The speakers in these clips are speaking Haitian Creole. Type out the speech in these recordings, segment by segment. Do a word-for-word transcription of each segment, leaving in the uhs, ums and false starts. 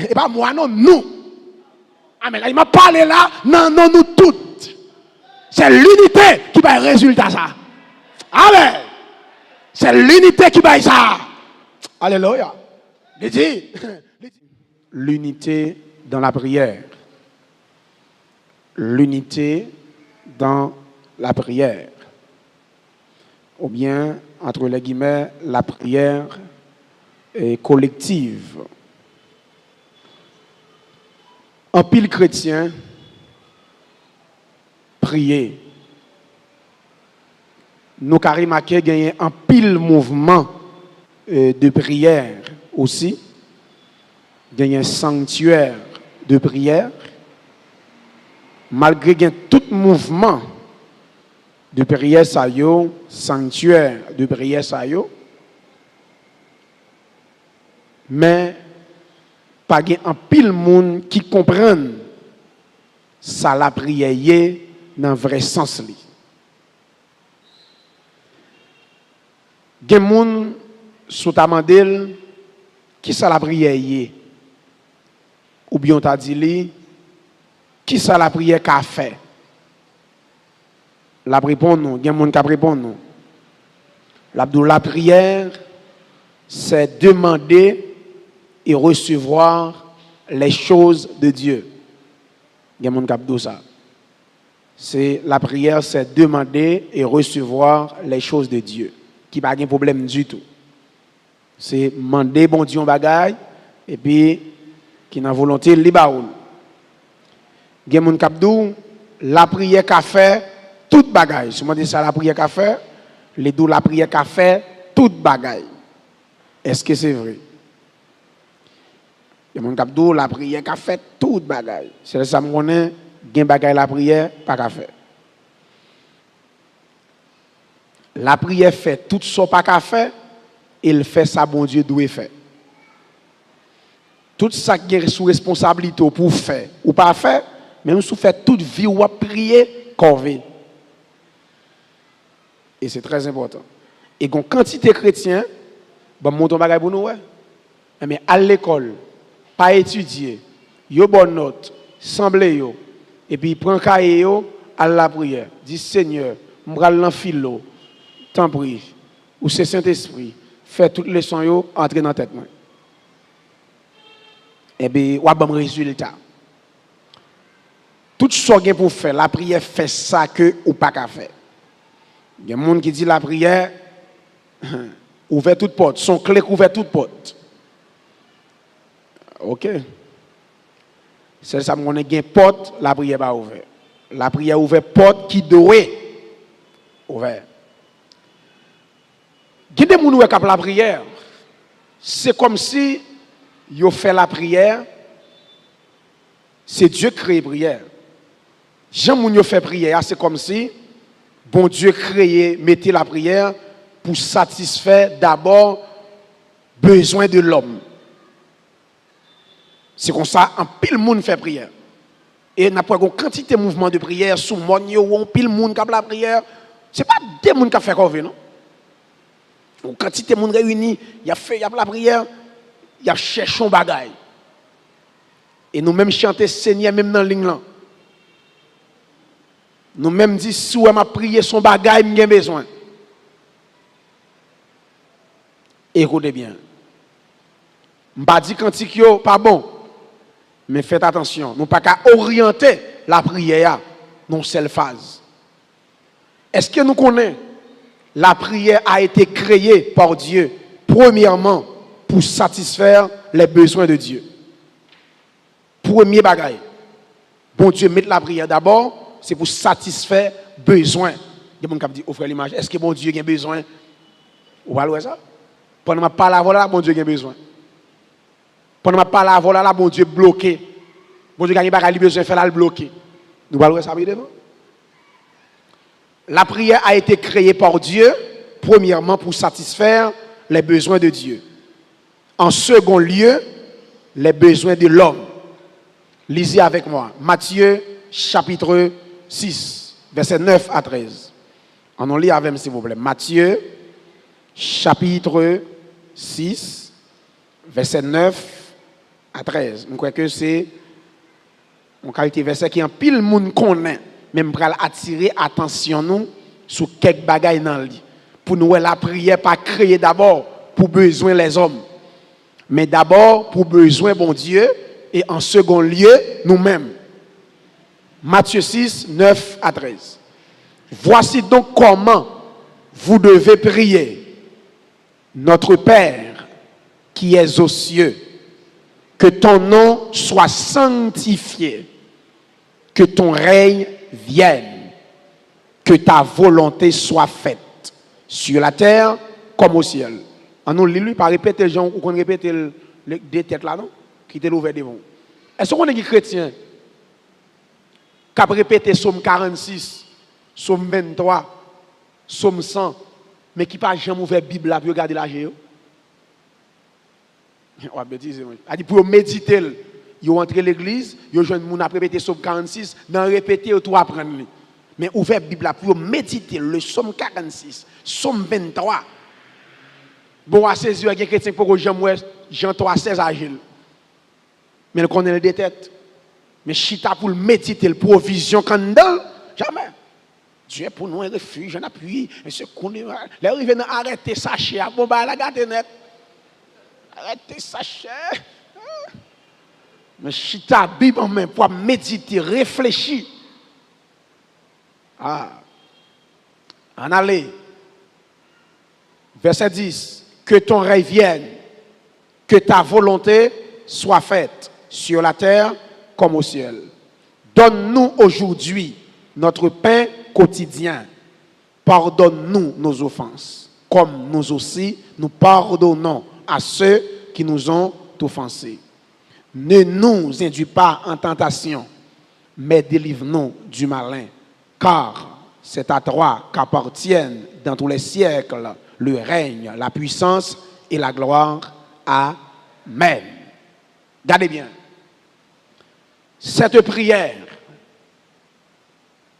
E pa mwa non, nou. Amèn. M ap pale la nan non nou tout. Se linite ki bay rezilta sa. Amèn. Se linite ki bay sa. Alelouya. Li di, li di, l'unité dans la prière. L'unité dans la prière. Oubyen, entre les guillemets, la prière, eh, collective. Anpil kretyen priye. Nou ka remake genyen anpil mouvman, eh, de priyè osi. Genyen sanktyè de priyè. Malgre gen tout mouvman de priyè sa yo, sanktyè de priyè sa yo, men pa gen anpil moun ki konprann sa lapriyè ye nan vrè sans li. Gen moun, si w ta mande l, "Kisa lapriyè ye?" Oubyen w ta di li, "Kisa lapriyè ka fè?" L ap reponn ou, gen moun k ap reponn ou. L ap di w, "Lapriyè, c'est demander et recevoir les choses de Dieu." Gen moun k ap di w sa. Se lapriyè, c'est demander et recevoir les choses de Dieu. Ki pa gen pwoblèm ditou. Se mande Bondye yon bagay, epi ki nan volonte l, li ba ou l. Gen moun k ap di w, "Lapriyè ka fè tout bagay." Si w mande sa lapriyè ka fè, li di w lapriyè ka fè tout bagay. Èske se vre? Gen moun k ap di w, "Lapriyè ka fè tout bagay." Sèl sa m konnen, gen bagay lapriyè pa ka fè. Lapriyè fè tout sa w pa ka fè, e l fè sa Bondye dwe fè. Tout sa k gen sou responsablite w pou w fè, ou pa fè, menm si w fè tout vi w ap priye, kòve. E se trè enpòtan. E gon kantite kretyen, ban m montre yon bagay pou nou wè. Enben, al lekòl, pa etidye, yo ba w nòt, sanble yo, epi pran kaye yo, al lapriyè. Di, "Senyè, m pral nan filo, tanpri, ou se Sentespri, fè tout leson yo antre nan tèt mwen." Epi, w ap ban m rezilta. Tout sa w gen pou w fè, lapriyè fè sa ke ou pa ka fè. Gen moun ki di lapriyè ouvè tout pòt, se yon kle k ouvè tout pòt. Oke. Sèl sa m konnen, gen pòt lapriyè pa ouvè. Lapriyè ouvè pòt ki dwe ouvè. Gen de moun ou wè k ap lapriyè, se kòmsi yo fè lapriyè, se Dye k kreye priyè. Jan moun yo fè priyè a, se kòmsi Bondye kreye, mete lapriyè pou satisfè dabò bezwen de lòm. Se konsa anpil moun fè priyè. E n ap wè gon kantite mouvman de priyè sou mòn yo, wè anpil moun k ap lapriyè. Se pa de moun k ap fè kòve, non. Yon kantite moun reyini, y ap fè, y ap lapriyè, y ap chèche yon bagay. E nou menm chante Senyè menm nan liy lan. Nou menm di, "Si w wè m ap priye, se yon bagay m gen bezwen." Ekoute byen. M pa di kantik yo pa bon, men fèt atansyon, nou pa ka oryante lapriyè a nan yon sèl faz. Èske nou konnen lapriyè a ete kreye pa Dye premyèman pou satisfè lè bezwen de Dye? Premye bagay, Bondye met lapriyè dabò, se pou satisfè bezwen. Gen moun k ap di, "O frè Limaj, èske Bondye gen bezwen?" Ou pral wè sa. Pandan m ap pale avè w la, Bondye gen bezwen. Pandan m ap pale avè w la, la, Bondye bloke. Bondye gen bagay li bezwen fè la, l bloke. Nou pral wè sa pi devan. La prière a été créée par Dieu, premièrement, pour satisfaire les besoins de Dieu. En second lieu, les besoins de l'homme. Lisez avec moi. Matthieu chapitre six, versets neuf à treize. Ann nou li avè m, silvouplè. Matthieu chapitre six, versets neuf A trèz. M kwè ke se yon kalite vèsè ke anpil moun konnen, men m pral atire atansyon nou sou kèk bagay nan li, pou nou wè lapriyè pa kreye dabò pou bezwen lèzòm, men dabò pou bezwen Bondye, e an segon lye, nou menm. Matthieu six, neuf à treize. Voici donc comment vous devez prier. Notre Père qui es aux cieux, que ton nom soit sanctifié, que ton règne vienne, que ta volonté soit faite sur la terre comme au ciel. An nou li l wi, pa repete l jan ou konn repete l, de tèt la non, kite l ouvè devan w. Èske w konnen gen kretyen k ap repete Sòm karannsis, Sòm venntwa, Sòm san, men ki pa janm ouvè Bib la pou yo gade l a je yo? W ap betize, monchè. A di pou yo medite l. Yo antre legliz, yo jwenn moun ap repete Sòm karannsis, nan repete yo tou aprann li. Men ouvè Bib la pou yo medite l, le Sòm karannsis, Sòm venntwa. Bon, w a sezi wè gen kretyen k poko janm wè Jan twa sèz a je l. Men l konnen l de tèt. Men chita pou l medite l, pwovizyon k anndan l, jamè. Dieu est pour nous un refuge, un appui, un secours. Lè yo rive nan arete sache a, bon, bagay la gate nèt. Arete sache. Men chita Bib an men pou ap medite, reflechi. Ah. Ann ale. Verset dix. Que ton règne vienne, que ta volonté soit faite sur la terre comme au ciel. Donne-nous aujourd'hui notre pain quotidien. Pardonne-nous nos offenses, comme nous aussi nous pardonnons à ceux qui nous ont offensés. Ne nous induis pas en tentation, mais délivre-nous du malin. Car c'est à toi qu'appartiennent dans tous les siècles le règne, la puissance et la gloire. Amen. Gade byen. Cette prière,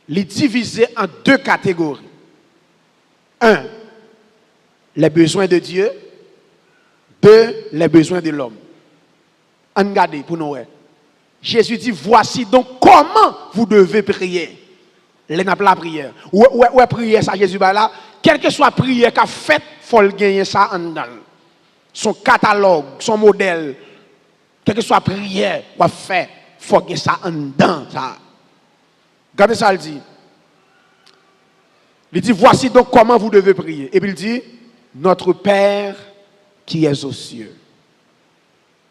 li divize an de kategori. Un, les besoins de Dieu. Deux, les besoins de l'homme. Ann gade pou nou wè. Jezi di, voici donc comment vous devez prier. Lè n ap lapriyè. Ou wè, ou wè, ou wè priyè sa Jezi bay la, kèlkeswa priyè k ap fèt, fò l genyen sa anndan l. Se yon katalòg, se yon modèl. Kèlkeswa priyè w ap fè, fò gen sa anndan sa. Gade sa l di. Li di, voici donc comment vous devez prier. Epi l di, notre Père qui est aux cieux.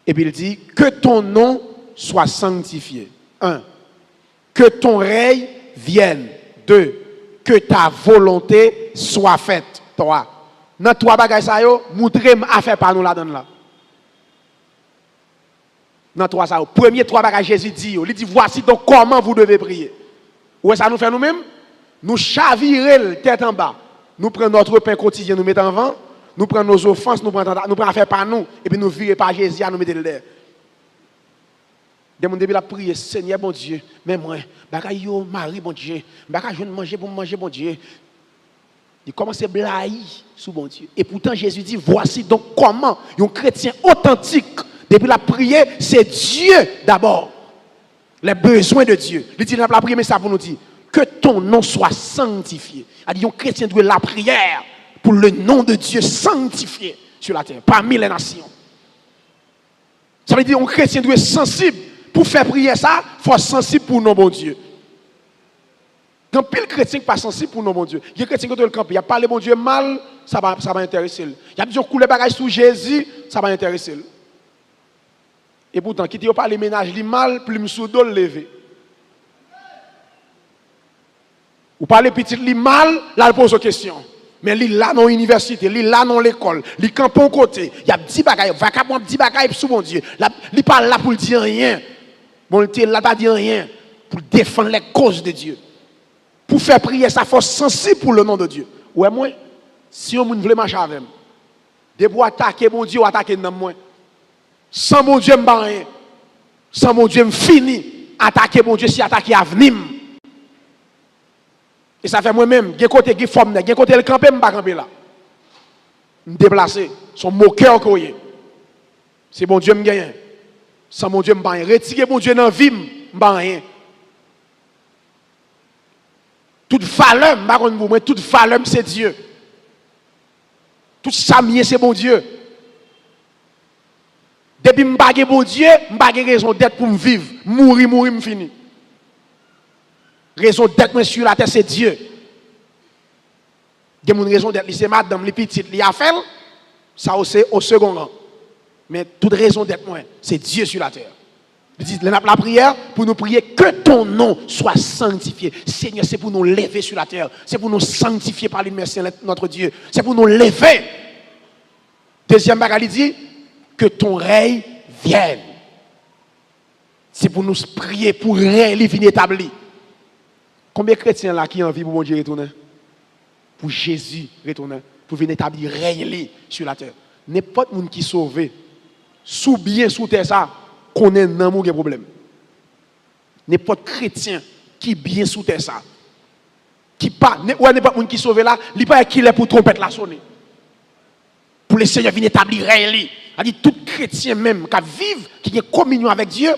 Epi l di, que ton nom soit sanctifié. Un. Que ton règne vienne. Deux. Que ta volonté soit faite. Twa. Nan twa bagay sa yo, moutre m afè pa nou ladan l la. Nan twa sa yo. Premye twa bagay Jezi di yo. Li di, voici donc comment vous devez prier. Ou wè sa nou fè nou menm? Nou chavire l tèt anba. Nou pran notre pain quotidien, nou met anvan. Nou pran nos offenses, nou pran tanta-, nou pran afè pa nou. Epi nou vire pa Jezi a, nou mete l dèyè. Gen moun depi l ap priye, Senyè Bondye, men mwen, bagay yo mare Bondye, m pa ka jwenn manje pou m manje Bondye. Li kòmanse blayi sou Bondye. Epoutan, Jezi di, voici donc comment yon kretyen otantik, depi l ap priye, se Dye dabò. Les besoins de Dieu. Li di, lè n ap lapriyè, men sa pou nou di, que ton nom soit sanctifié. A di, yon kretyen dwe lapriyè pour le nom de Dieu sanctifié sur la terre, parmi les nations. Sa vle di, yon kretyen dwe sansib pou fè priyè sa, fò sansib pou non Bondye. Gen anpil kretyen ki pa sansib pou non Bondye. Gen kretyen ki toujou kanpe, y ap pale Bondye mal, sa pa, sa pa enterese l. Y ap di yon koulè bagay sou Jezi, sa pa enterese l. Epoutan, kite yo pale mennaj li mal, plim sou do l leve. Ou pale pitit li mal, l al poze w kesyon. Men li la nan yon inivèsite, li la nan yon lekòl, li kanpe yon kote, y ap di bagay, vakabon ap di bagay sou Bondye. L ap, li pa la pou l di anyen. Bon, li te la, l pa di anyen pou l defann les causes de Dieu. Pou fè priyè sa, fò sansib pour le nom de Dieu. Ou wè mwen, si yon moun vle mache avè m, depi w atake Bondye, w atake nanm mwen. San Bondye, m pa anyen. San Bondye, m fini. Atake Bondye, se atake avni m. E sa fè mwen menm, gen kote, gen fòm nèg, gen kote l kanpe, m pa kanpe la. M deplase. Se yon mokè ke w ye. Se Bondye m genyen. San Bondye, m pa anyen. Retire Bondye nan vi m, m pa anyen. Tout valè m, m pa konn pou mwen, tout valè m se Dye. Tout sa m ye se Bondye. Depi m pa gen Bondye, m pa gen rezon dèt pou m viv. M mouri, mouri, m fini. Rezon dèt mwen sou latè se Dye. Gen moun rezon dèt li se madanm li, pitit li, afè l, sa yo se o segon ran. Men tout rezon dèt mwen se Dye sou latè. Li di, lè n ap lapriyè, pou nou priye, que ton nom soit sanctifié. Senyè, se pou nou leve sou latè. Se pou nou sanctifié par l'humain saint notre Dieu. Se pou nou leve. Dezyèm bagay li di, que ton règne vienne. Se pou nou priye pou rèy li vin etabli. Konbyen kretyen la ki anvi pou Bondye retounen? Pou Jezi retounen, pou vin etabli rèy li sou latè. Nenpòt moun ki sove, si w byen sou tè sa, konnen nanm ou gen pwoblèm. Nenpòt kretyen ki byen sou tè sa, ki pa, ne- wè nenpòt moun ki sove la, li pa wè kilè pou twonpèt la sonnen. Pou Lesenyè vin etabli rèy li. Sa di tout kretyen menm k ap viv, ki gen kominyon avèk Dye,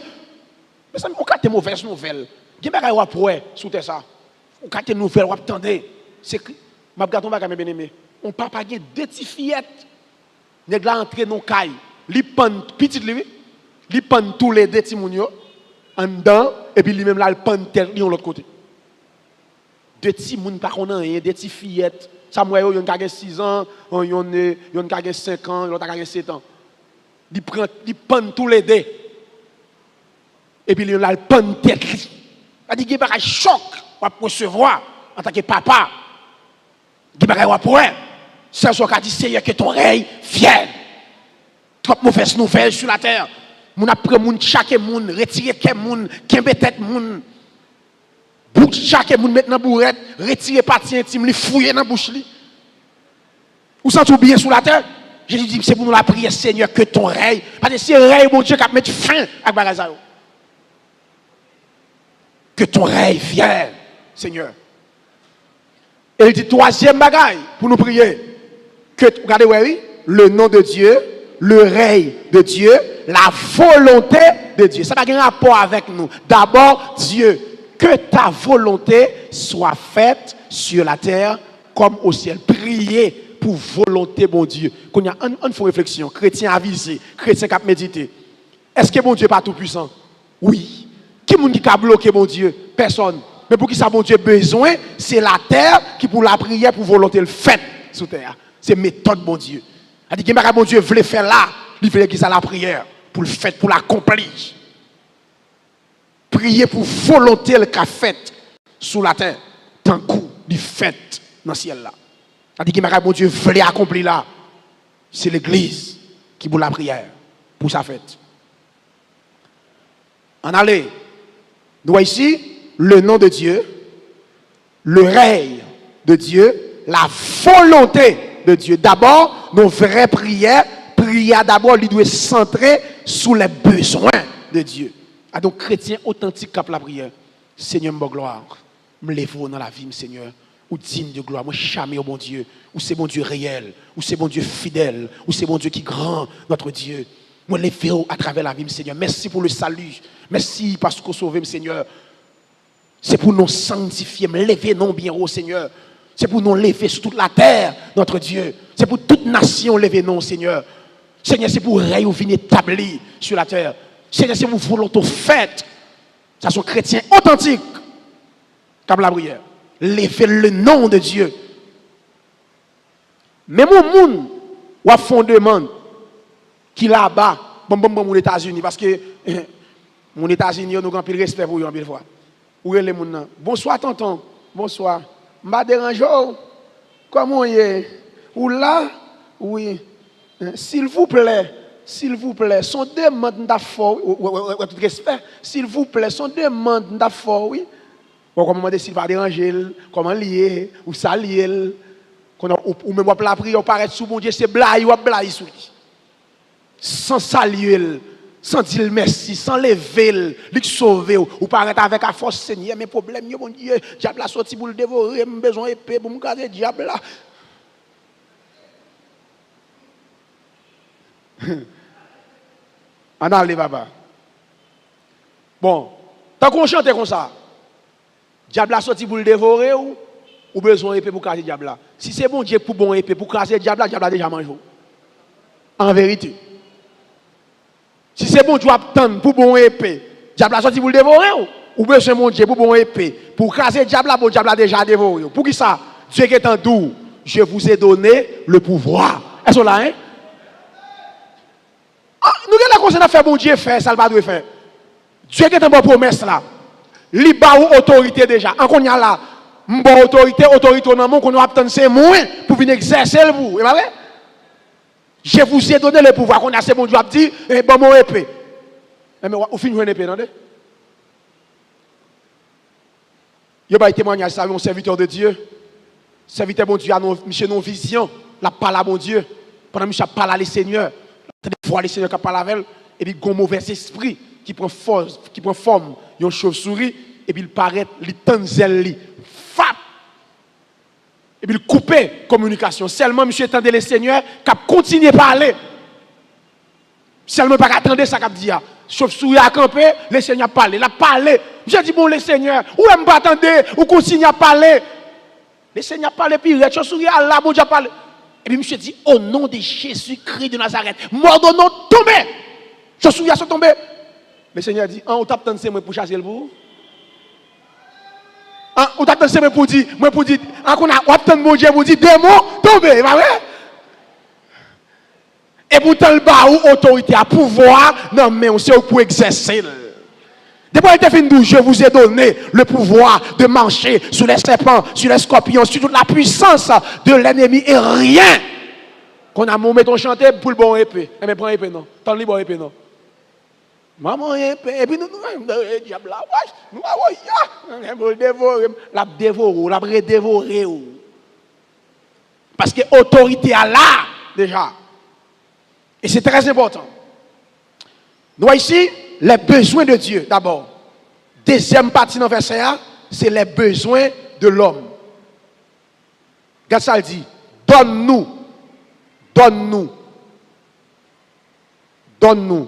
mezanmi, ou ka te movèz nouvèl. Gen bagay w ap wè sou tè sa. Ou ka te nouvèl w ap tande. Se kri- M ap gade yon bagay, men byeneme. Yon papa gen de ti fiyèt. Nèg la antre nan yon kay. Li pann pitit li, wi. Li pann toulede timoun yo anndan, epi li menm l al pann tèt li yon lòt kote. De timoun pa konn anyen, de ti fiyèt. Sa m wè yo, yonn ka gen sizan, yonn, yonn ka gen senkan, lòt la ka gen setan. Li pran, li pann toulede. Epi li menm l al pann tèt li. Sa di gen bagay chòk w ap resevwa antanke papa. Gen bagay w ap wè. Sèl sa w ka di, Seyè, que ton règne vienne. Twòp movèz nouvèl sou latè. Moun ap pran moun, tchake moun, retire kè moun, kenbe tèt moun. Bout tchake moun, met nan bourèt, retire pati entim li, fouye nan bouch li. Ou santi w byen sou latè? Jezi di, se pou nou lapriyè, Seyè, que ton règne. Paske se rèy Bondye k ap met fen ak bagay sa yo. Que ton règne vienne, Seigneur. E li di twazyèm bagay pou nou priye. Que, gade, wè, wi. Le nom de Dieu, le règne de Dieu, la volonté de Dieu. Sa pa gen rapò avèk nou. D'abord, Dieu, que ta volonté soit faite sur la terre comme au ciel. Priye pou volonte Bondye. Kounye a, ann, ann fè yon refleksyon. Kretyen avize, kretyen k ap medite. Èske Bondye pa tou pwisan? Wi. Ki moun ki ka bloke Bondye? Pèsòn. Men poukisa Bondye bezwen se latè ki pou lapriyè pou volonte l fèt sou tè a? Se metòd Bondye. Sa di gen bagay Bondye vle fè la, li vle legliz la lapriyè pou l fèt, pou l akonpli. Priye pou volonte l ka fèt sou latè tankou li fèt nan syèl la. Sa di gen bagay Bondye vle akonpli la, se legliz ki pou lapriyè pou sa fèt. Ann ale. Nou wè isi, le nom de Dieu, le règne de Dieu, la volonté de Dieu. Dabò, nan vrè priyè, priyè a dabò, li dwe santre sou les besoins de Dieu. Adonk, kretyen otantik k ap lapriyè, Senyè, m ba w glwa. M leve w nan lavi m, Senyè. Ou digne de gloire. Mwen chame w, Bondye. Ou se Bondye reyèl. Ou se Bondye fidèl. Ou se Bondye ki gran, notre Dieu. Mwen leve w atravè lavi m, Senyè. Mèsi pou le salut. Mèsi paske w sove m, Senyè. Se pou non w sanktifye. M leve non w byen wo, Senyè. Se pou non w leve sou tout latè, notre Dieu. Se pou tout nasyon leve non w, Senyè. Senyè, se pou rèy ou vin etabli sou latè. Senyè, se pou volonte w fèt. Sa se yon kretyen otantik k ap lapriyè. Leve le nom de Dieu. Menm yon moun w ap fè yon demann ki laba, bon, bon, bon, moun Etazini, paske moun Etazini yo, nou gen anpil respè pou yo anpil fwa. Ou rele moun nan, bonswa tonton, bonswa, m pa deranje w, kòman w ye? Ou la? Wi. Silvouplè, silvouplè, se yon demann m t ap fè w, wè, wè, wè, wè tout respè, silvouplè, se yon demann m t ap fè w, wi. Bon, kòman mande si l pa deranje l, kòman l ye, ou salye l. Kounye a, ou, ou menm w ap lapriyè, ou parèt sou Bondye, se blayi w ap blayi sou li. San salye l, san di l mèsi, san leve l, li k sove w. Ou parèt avèk afòs, Senyè, men pwoblèm yo, Bondye, dyab la soti pou l devore m, m bezwen epe pou m kraze dyab la. Ann ale, papa. Bon, tankou yon chante konsa, dyab la soti pou l devore w, ou bezwen yon epe pou kraze dyab la. Si se Bondye k pou ba w yon epe pou kraze dyab la, dyab la deja manje w. An verite. Si se Bondye w ap tann pou ba w yon epe, dyab la soti pou l devore w, ou bezwen Bondye pou ba w yon epe pou w kraze dyab la, bon, dyab la deja devore w. Poukisa? Dye gentan di w, je vous ai donné le pouvoir. Èske w la, en? Ah, nou genlè konsa n ap fè Bondye fè sa l pa dwe fè. Dye gentan ba w pwomès la. Li ba w otorite deja. An kounye a la, m ba w otorite, otorite w nan men w, kounye a w ap tann se mwen pou vin egzèse l pou ou. E pa vre? Je vous ai donné le pouvoir. Kounye a se Bondye w ap di, eh, ban mwen yon epe. Enben, ou fin jwenn epe, tande. Yo bay temwayaj sa, yon sèvitè de Dye, sèvitè Bondye a, nou, misye nan yon vizyon, l ap pale a Bondye. Pandan misye ap pale a Lesenyè, l ap tande vwa Lesenyè k ap pale avè l, epi gon movèzespri ki pran fòs, ki pran fòm yon chofsouri, epi l parèt, li tann zèl li. Fap! Epi l koupe kominikasyon. Sèlman misye tande Lesenyè k ap kontinye pale. Sèlman pa ka tande sa k ap di a. Chofsouri a kanpe, Lesenyè ap pale. L ap pale. Misye di, bon, Lesenyè, ou wè m pa tande, ou kontinye ap pale. Lesenyè ap pale pi rèd, chofsouri a la, Bondye ap pale. Epi misye di, au nom de Jésus-Christ de Nazareth, mò do non tonbe. Chofsouri a sot tonbe. Lesenyè di, an, ou t ap tann se mwen pou chache l pou ou? An, ou t ap tann se mwen pou di, mwen pou di, an, kounye a, w ap tann Bondye pou di, demon, tonbe, e pa vre? Epoutan, l ba ou otorite a, pouvwa a nan men w, se ou k pou egzèse l. Depi w te fin di w, je vous ai donné le pouvoir de marcher sur les serpents, sur les scorpions, sur toute la puissance de l'ennemi, et rien. Kounye a, ou mete yon chante pou l ba w epe. Enben, pran epe non. Tann li ba w epe non. Manman epe. Epi nou, nou, nou, dyab la, wach, nou, a, woy, ya, pou l devore m. L ap devore w, l ap redevore w. Paske otorite a la, deja. E se trè enpòtan. Nou wè isi, les besoins de Dieu, dabò. Dezyèm pati nan vèsè a, se les besoins de l'homme. Gad sa l di, donne-nous, donne-nous, donne-nous.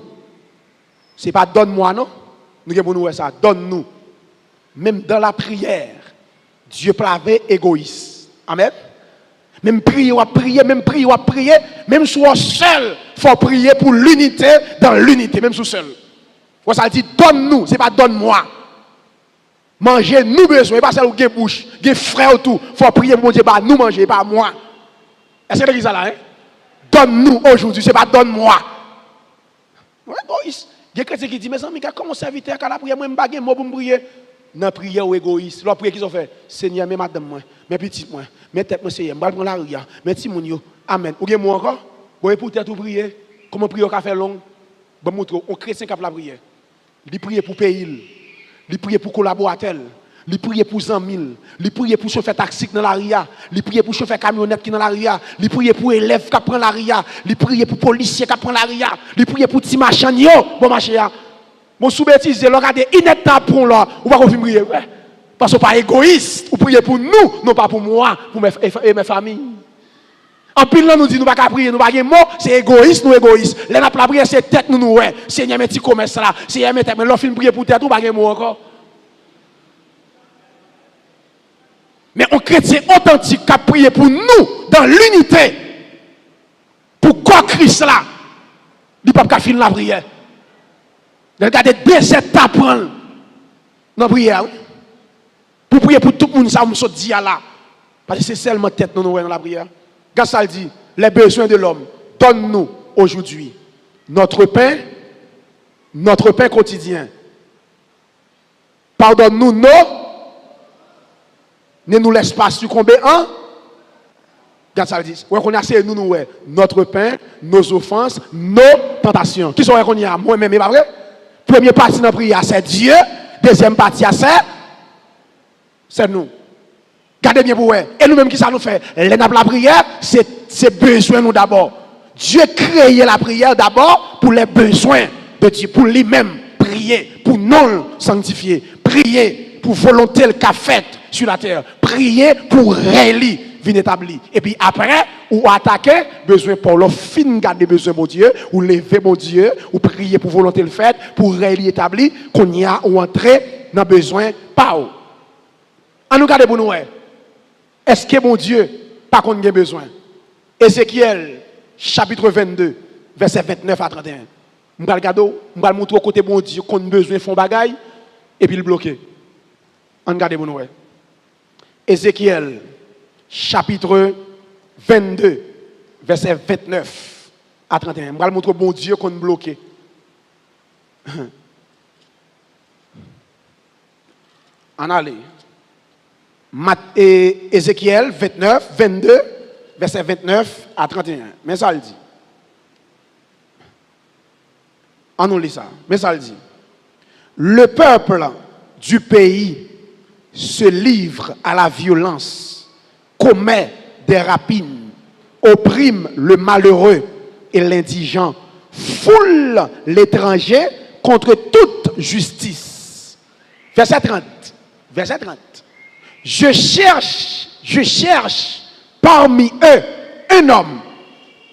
Se pa donne-moi non. Nou gen pou nou wè sa, donne-nous. Menm dans la prière, Dieu pa vle egoyis. Amèn. Menm priye w ap priye, menm priye w ap priye, menm si w sèl, fò w priye pou l'unité dans l'unité, menm si w sèl. Wè sa l di, donne-nous, se pa donne-moi. Manje nou bezwen, e pa sèl ou gen bouch, gen frè w tou, fò w priye pou Bondye ba nou manje, e pa mwa. Èske legliz la la, en? Donne-nous aujourd'hui, se pa donne-moi. Nou egoyis. Gen kretyen ki di, mezanmi, gad kòman yon sèvitè ka lapriyè, mwen m pa gen mo pou m priye. Nan priyè ou egoyis. Lè w ap priye, kisa w fè? Senyè, men madanm mwen, men pitit mwen, men tèt mwen, Senyè, m pral pran lari a, men timoun yo. Amèn. Ou gen mo ankò? Bon, e pou tèt ou priye? Kòman priyè w ka fè long? Ban m montre w, yon kretyen k ap lapriyè. Li priye pou peyi l. Li priye pou kolaboratè l. Li priye pou zanmi l. Li priye pou chofè taksi k nan lari a. Li priye pou chofè kamyonèt ki nan lari a. Li priye pou elèv k ap pran lari a. Li priye pou polisye k ap pran lari a. Li priye pou ti machann yo bò mache a. Bon, si w betize, lè w gade inèdtan ap pran w la, ou pako fin priye vre. Paske w pa egoyis. Ou priye pou nou, non pa pou mwa, pou mè, e, e mè fanmi. Anpil nan nou di nou pa ka priye, nou pa gen mo, se egoyis, nou egoyis. Lè n ap lapriyè, se tèt nou nou wè. Senyè, men ti komès la. Senyè, men tèt mwen. Lè w fin priye pou tèt ou, pa gen mo ankò. Men yon kretyen otantik k ap priye pou nou, dans l'unité, pou kò Kris la, li p ap ka fin lapriyè. Lè l gade dezè t ap pran l nan priyè a, wi. Pou priye pou tout moun sa yo m sot di a la. Paske se sèlman tèt nou nou wè nan lapriyè. Gad sa l di, les besoins de l'homme, donne-nous aujourd'hui notre pain, notre pain quotidien. Pardonne-nous nos, ne nous laisse pas succomber en. Gad sa l di. Wè, kounye a se nou nou wè. Notre pain, nos offenses, nos tentations. Kisa w wè kounye a? Mwen menm, e pa vre? Premye pati nan priyè a, se Dye. Dezyèm pati a, se, se nou. Gade byen pou w wè. E nou menm, kisa nou fè? Lè n ap lapriyè, se, se bezwen nou dabò. Dye kreye lapriyè dabò pour les besoins de Dieu, pou li menm priye, pou non l sanktifye, priye pou volonte l ka fèt sur la terre. Priye pou rèy li vin etabli. Epi apre, ou atake bezwen pa w. Lè w fin gade bezwen Bondye, ou leve Bondye, ou priye pou volonte l fèt, pou rèy li etabli, kounye a ou antre nan bezwen pa w. An nou gade pou nou wè. Èske Bondye pa konn gen bezwen? Ezekyèl, chapit vennde, vèsè ventnèf a trannteyen. M pral gade w, m pral montre w kote Bondye konn bezwen fè yon bagay, epi l bloke. Ann gade pou nou wè. Ezekyèl, chapit vennde, vèsè ventnèf a trannteyen. M pral montre w Bondye konn bloke. Ann ale. Mat, e, Ezekyèl ventnèf, vennde, vèsè ventnèf a trannteyen. Men sa l di. Ann nou li sa. Men sa l di. Le peuple du pays se livre à la violence, commet des rapines, opprime le malheureux et l'indigent, foule l'étranger contre toute justice. Vèsè trant. Vèsè trant. Je cherche, je cherche parmi eux un homme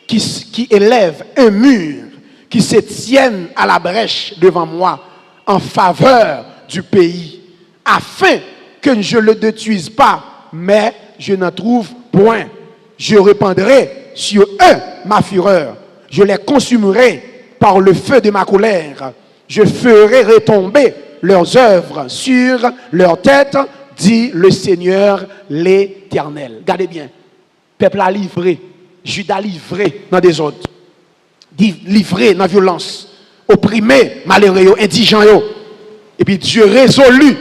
qui, qui élève un mur, qui se tienne à la brèche devant moi en faveur du pays, afin que je le détruise pas, mais je n'en trouve point. Je répandrai sur eux ma fureur, je les consumerai par le feu de ma colère. Je ferai retomber leurs œuvres sur leur tête, dit le Seigneur l'Éternel. Gade byen. Pèp la livre, Jida livre nan dezòd. Di livre nan vyolans, oprime malere yo, endijan yo. Epi Dye rezoli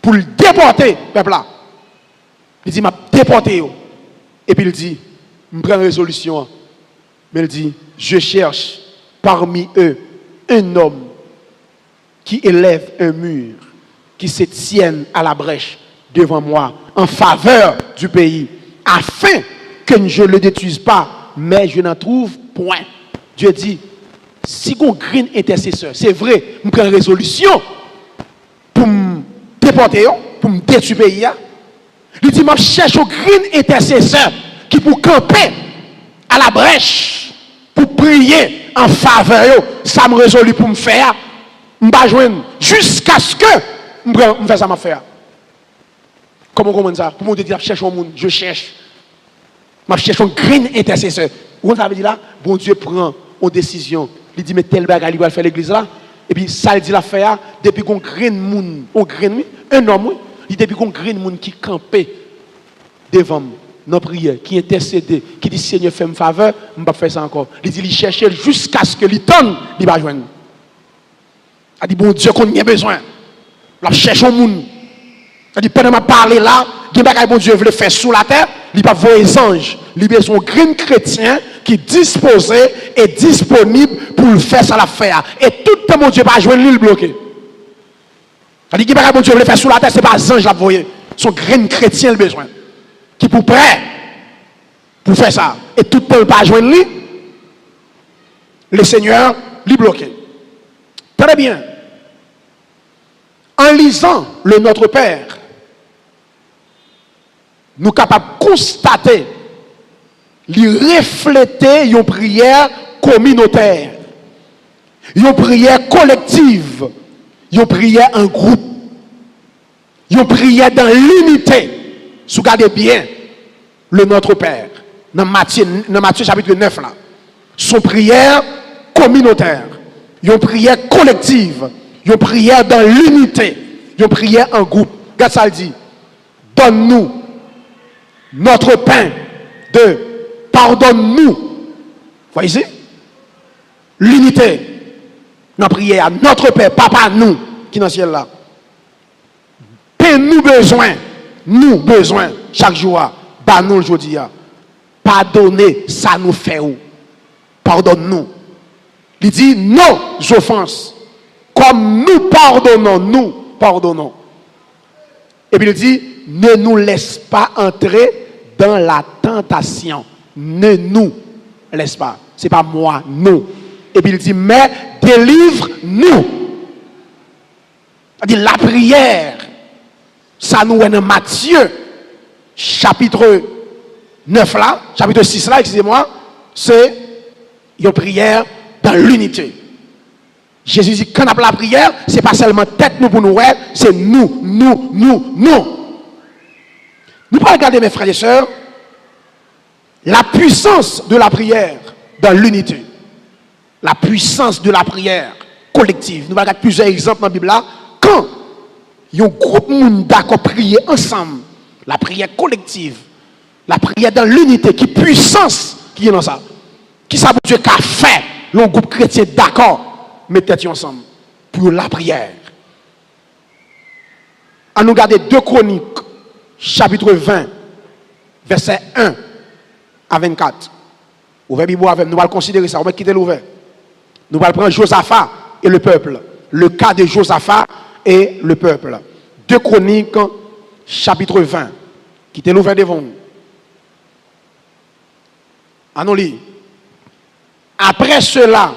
pou l depòte pèp la. Li di, "M ap depòte yo." Epi l di, "M pran rezolisyon an." Men l di, "Je cherche parmi eux un homme qui élève un mur, qui se tienne à la brèche devant moi en faveur du pays, afin que je ne le détruise pas, mais je n'en trouve point." Dye di, si gon grenn entèsesè, se vre, m pran rezolisyon pou m depòte yo, pou m detwi peyi a. Li di, "M ap chèche yon grenn entèsesè ki pou kanpe alabrèch, pou priye an favè yo. Sa m rezoli pou m fè a, m pa jwenn, jiskaske m pran, m fè sa m ap fè a." Kòman w konprann sa? Pou Bondye di l ap chèche yon moun, je cherche. M ap chèche yon grenn entèsesè. Ou konn sa vle di la? Bondye pran yon desizyon. Li di, "Men tèl bagay li pral fè legliz la." Epi sa l di l ap fè a, depi gon grenn moun, yon grenn wi, un homme wi, li depi gon grenn moun ki kanpe devan m nan priyè, ki entèsede, ki di, "Senyè, fè m favè, m p ap fè sa ankò." Li di li chèche l jiskaske li tann, li pa jwenn. Sa di Bondye konn gen bezwen. L ap chèche yon moun. Sa di pandan m ap pale la, gen bagay Bondye vle fè sou latè, li p ap voye zanj. Li bezwen yon grenn kretyen ki dispoze e disponib pou l fè sa l ap fè a. E tout tan Bondye pa jwenn li, l bloke. Sa di gen bagay Bondye vle fè sou latè, se pa zanj l ap voye. Se yon grenn kretyen l bezwen. Ki pou prè pou fè sa. E tout tan l pa jwenn li, le Seigneur li bloke. Tande byen. An lizan le Notre Père, nou kapab konstate li reflete yon priyè kominotè, yon priyè kolektiv, yon priyè an gwoup, yon priyè dan linite. Si w gade byen, le Notre Père, nan Matye, nan Matye chapit nèf la, se yon priyè kominotè, yon priyè kolektiv, yon priyè dan linite, yon priyè an gwoup. Gad sa l di, "Donne-nous notre pain de, pardonne-nous." Vwa isi? Linite nan priyè a. Notre Père, Papa nou ki nan syèl la. Pen nou bezwen, nou bezwen chak jou a, ba nou l jodi a. Padone sa nou fè ou. Pardonne-nous. Li di, nos offenses, comme nous pardonnons, nous pardonnons. Epi li di, ne nous laisse pas entrer dans la tentation. Ne nous laisse pas. Se pa mwa, nou. Epi li di, mais délivre-nous. Sa di lapriyè. Sa nou wè nan Matye, chapit nèf la, chapit sis la, excusez-moi, se yon priyè dans l'unité. Jezi di, kan n ap lapriyè, se pa sèlman tèt nou pou nou wè, se nou, nou, nou, nou. Nou pral gade, mes frères et sœurs, la puissance de la prière dans l'unité. La puissance de la prière collective. Nou va gade plizyè egzanp nan Bib la. Kan yon gwoup moun dakò priye ansanm, la prière collective, la prière dans l'unité, ki pwisans ki gen nan sa? Kisa Bondye ka fè lè yon gwoup kretyen dakò met tèt yo ansanm pou yo lapriyè? An nou gade de Kwonik, chapit ven, vèsè en a vennkat. Ouvè Bib ou avè m, nou pral konsidere sa, ou mèt kite l ouvè. Nou pral pran Jozafa et le peuple. Le cas de Josaphat et le peuple. De Kwonik, chapit ven. Kite l ouvè devan w. An nou li. Après cela,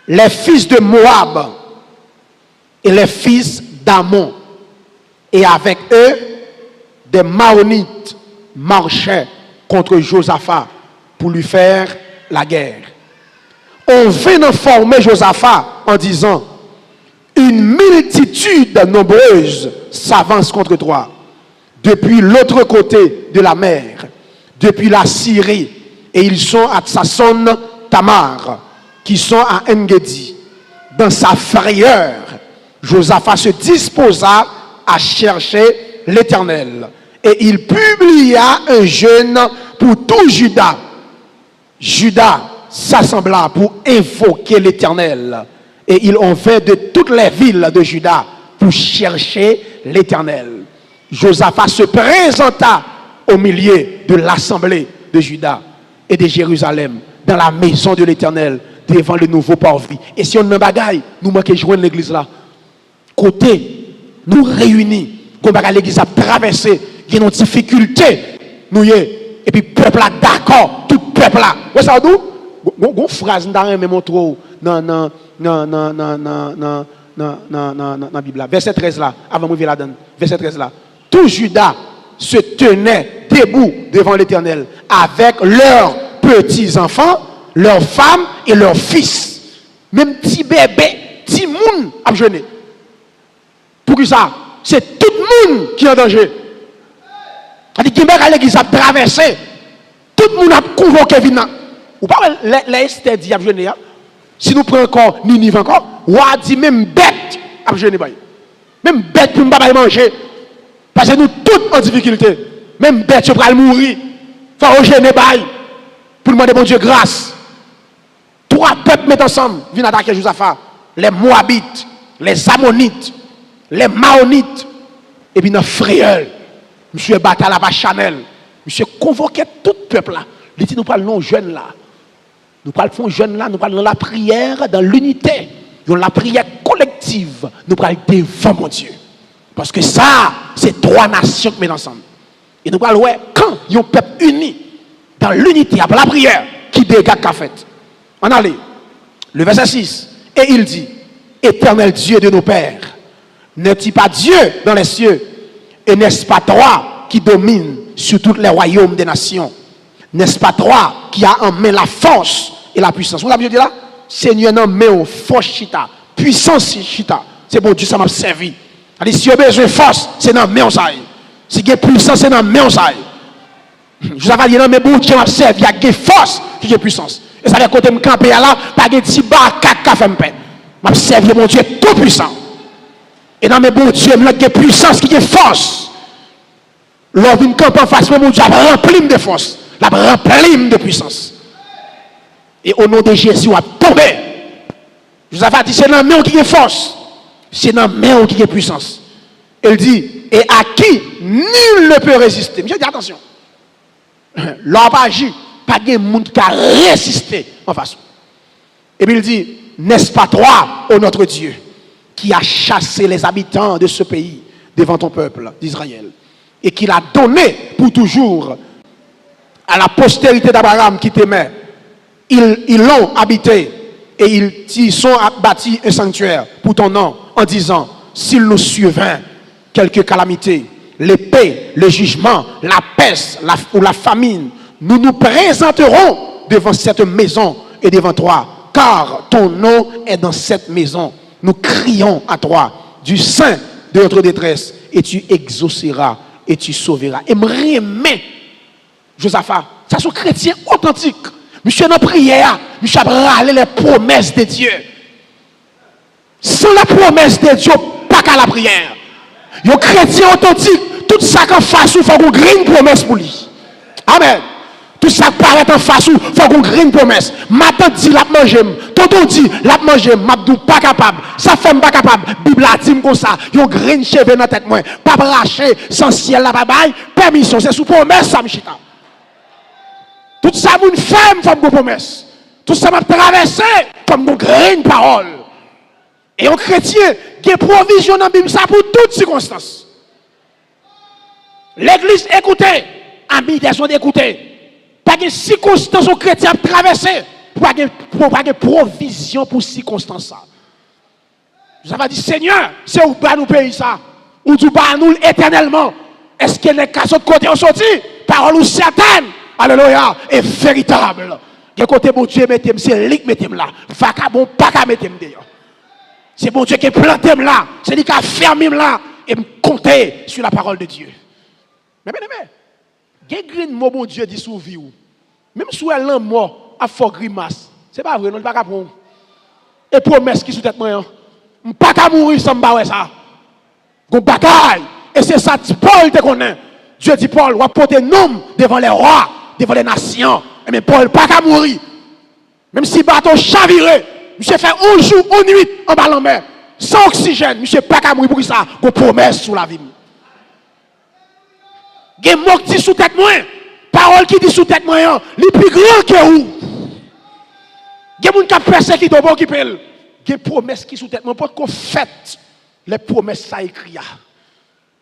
les fils de Moab et les fils d'Ammon, et avec eux des Maonites, marchaient contre Josaphat pour lui faire la guerre. On vint informer Josaphat en disant, une multitude nombreuse s'avance contre toi depuis l'autre côté de la mer, depuis la Syrie, et ils sont à Tsason Tamar, qui sont à En-Gedi. Dans sa frayeur, Josaphat se disposa à chercher l'Éternel, et il publia un jeûne pour tout Juda. Juda s'assembla pour invoquer l'Éternel, et il en vint de toutes les villes de Juda pour chercher l'Éternel. Josaphat se présenta au milieu de l'assemblée de Juda et de Jérusalem, dans la maison de l'Éternel, devant le nouveau parvis. E se yonn nan bagay nou manke jwenn legliz la. Kote nou reyini, gon bagay legliz ap travèse, gen yon difikilte nou ye, epi pèp la dakò, tout pèp la. Wè sa w di w? Gon, gon, gon fraz m ta renmen montre w nan, nan, nan, nan, nan, nan, nan, nan, nan, nan, nan Bib la. Vèsè trèz la, avan m rive ladan l. Vèsè trèz la. Tout Juda se tenait debout devant l'Éternel, avec leurs petits-enfants, leurs femmes et leurs fils. Menm ti bebe, timoun ap jene. Poukisa? Se tout moun ki an danje. Sa di gen bagay legliz ap travèse. Tout moun ap konvoke vin nan. Ou pa wè lè, lè Estè di y ap jene a? Si nou pran ankò Niniv ankò, wa a di menm bèt ap jene bay. Menm bèt pou m pa bay manje. Paske nou tout an difikilte. Menm bèt yo pral mouri. Fò yo jene bay. Pou n mande Bondye gras. Twa pèp met ansanm vin atake Jozafa, les Moabites, les Ammonites, les Maonites. Epi nan frayè, misye batay la pa chanèl. Misye konvoke tout pèp la. Li di nou pral nan yon jèn la. Nou pral fè yon jèn la, nou pral nan lapriyè, dans l'unité. Yon lapriyè kolektiv. Nou pral devan Bondye. Paske sa, se twa nasyon k met ansanm. E nou pral wè, kan yon pèp ini dans l'unité, ap lapriyè, ki dega k ka fèt. Ann ale. Le verset six. Et il dit, Éternel Dieu de nos pères, n'es-tu pas Dieu dans les cieux? Et n'est-ce pas toi qui domines sur tous les royaumes des nations? N'est-ce pas toi qui as en main la force et la puissance? Ou sa di la? Senyè nan men w fòs chita, pwisans chita. Se Bondye sa m ap sèvi. Sa di, si yo bezwen fòs, se nan men w sa ye. Si gen pwisans, se nan men w sa ye. Jozafa di, nan men Bondye m ap sèvi a gen fòs ki gen pwisans. E sa fè kote m kanpe a la, pa gen ti makak ka fè m pè. M ap sèvi Bondye tou pwisan. E nan men Bondye m nan gen pwisans ki gen fòs. Lè w vin kanpe anfas mwen, Bondye ap ranpli m de fòs. L ap ranpli m de pwisans. E o non de Jezi, w ap tonbe. Jozafa di, se nan men w ki gen fòs. Se nan men w ki gen pwisans. E l di, et à qui nul ne peut résister. Misye di, atansyon. Lè w ap aji, pa gen moun ki ka reziste anfas ou. Epi l di, n'est-ce pas toi, ô notre Dieu, qui as chassé les habitants de ce pays devant ton peuple d'Israël, et qui l'a donné pour toujours à la postérité d'Abraham qui t'aimait? Ils, ils l'ont habité et ils t'y sont bâti un sanctuaire pour ton nom, en disant, s'ils nous suivaient, telles que calamité, l'épée, le jugement, la peste, la, ou la famine, nous nous présenterons devant cette maison et devant toi, car ton nom est dans cette maison. Nous crions à toi du sein de notre détresse, et tu exauceras, et tu sauveras. E m renmen Jozafa, sa se yon kretyen otantik. Misye nan priyè a, misye ap rale les promesses de Dieu. Sans la promesse de Dieu, pa ka lapriyè. Yon kretyen otantik, tout sa k anfas ou, fòk ou gen yon pwomès pou li. Amèn. Tout sa k parèt anfas ou, fòk ou gen yon pwomès. Matant di l ap manje m. Tonton di l ap manje m. M ap di w pa kapab. Sa fè m pa kapab. Bib la di m konsa, yon grenn cheve nan tèt mwen p ap rache san syèl la pa bay pèmisyon. Se sou pwomès sa m chita. Tout sa moun fè m, fò m gen pwomès. Tout sa m ap travèse, fò m gen grenn pawòl. E yon kretyen gen pwovizyon nan Bib sa pou tout sikonstans. Legliz, écoutez, amis des ondes, écoutez. Pa gen sikonstans yon kretyen ap travèse pou pa gen, pou pa gen pwovizyon pou sikonstans sa. Sa va di, Senyè, se ou ba nou peyi sa. Ou di ou ba nou l etènèlman. Èske nèg ka sot kote yo soti? Pawòl ou sètèn. Alelouya. E veritab. Gen kote Bondye mete m, se li k mete m la. Vakabon pa ka mete m deyò. Se Bondye ki plante m la. Se li k afèmi m la. E m konte sou la parole de Dieu. Men, men, men. Gen grenn mo Bondye di sou vi w. Menm si w wè lanmò ap fè w grimas, se pa vre non, li pa ka pran w. E pwomès ki sou tèt mwen an, m pa ka mouri san m pa wè sa. Gon bagay. E se sa ti Pòl te konnen. Dye di Pòl, w ap pote non m devan lè wa, devan lè nasyon. Ebyen, Pòl pa ka mouri. Menm si bato chavire, misye fè yon jou, yon nwit anba lanmè, san oksijèn, misye pa ka mouri. Poukisa? Gon pwomès sou lavi m. Gen mo k di sou tèt mwen, pawòl ki di sou tèt mwen an, li pi gran ke ou. Gen moun k ap pèsekite w, pa okipe l. Gen pwomès ki sou tèt mwen, potko fèt lè pwomès sa ekri a.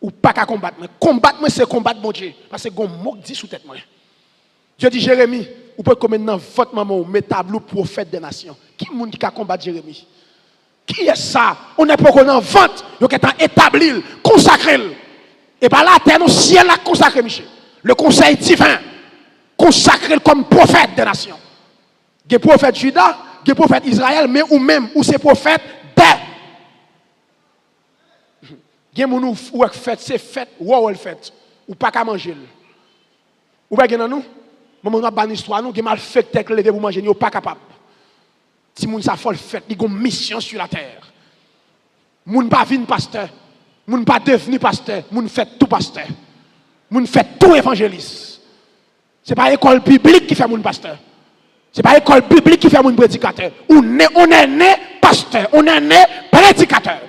Ou pa ka konbat mwen. Konbat mwen, se konbat Bondye, paske gon mo k di sou tèt mwen. Dye di Jeremi, ou potko menm nan vant manman w, m etabli w pwofèt dè nasyon. Ki moun ki ka konbat Jeremi? Kiyès sa? Yon nèg poko nan vant, yo gentan etabli l, konsakre l. E pa latè non, syèl la konsakre misye. Le conseil divin, konsakre l kòm pwofèt dè nasyon. Gen pwofèt Jida, gen pwofèt Izrayèl, men ou menm, ou se pwofèt dè. Gen moun ou, ou wè k fèt, se fèt, wè w wè l fèt. Ou pa ka manje l. Ou wè gen nan nou, manman nou ap ba n istwa nou, gen malfektè k leve pou manje n, yo pa kapab. Timoun sa fò l fèt, li gon misyon sou latè. Moun pa vin pastè, moun pa devni pastè, moun fèt tou pastè. Moun fèt tou evanjelis. Se pa ekòl biblik ki fè moun pastè. Se pa ekòl biblik ki fè moun predikatè. Ou ne, on est né pasteur, on est né prédicateur.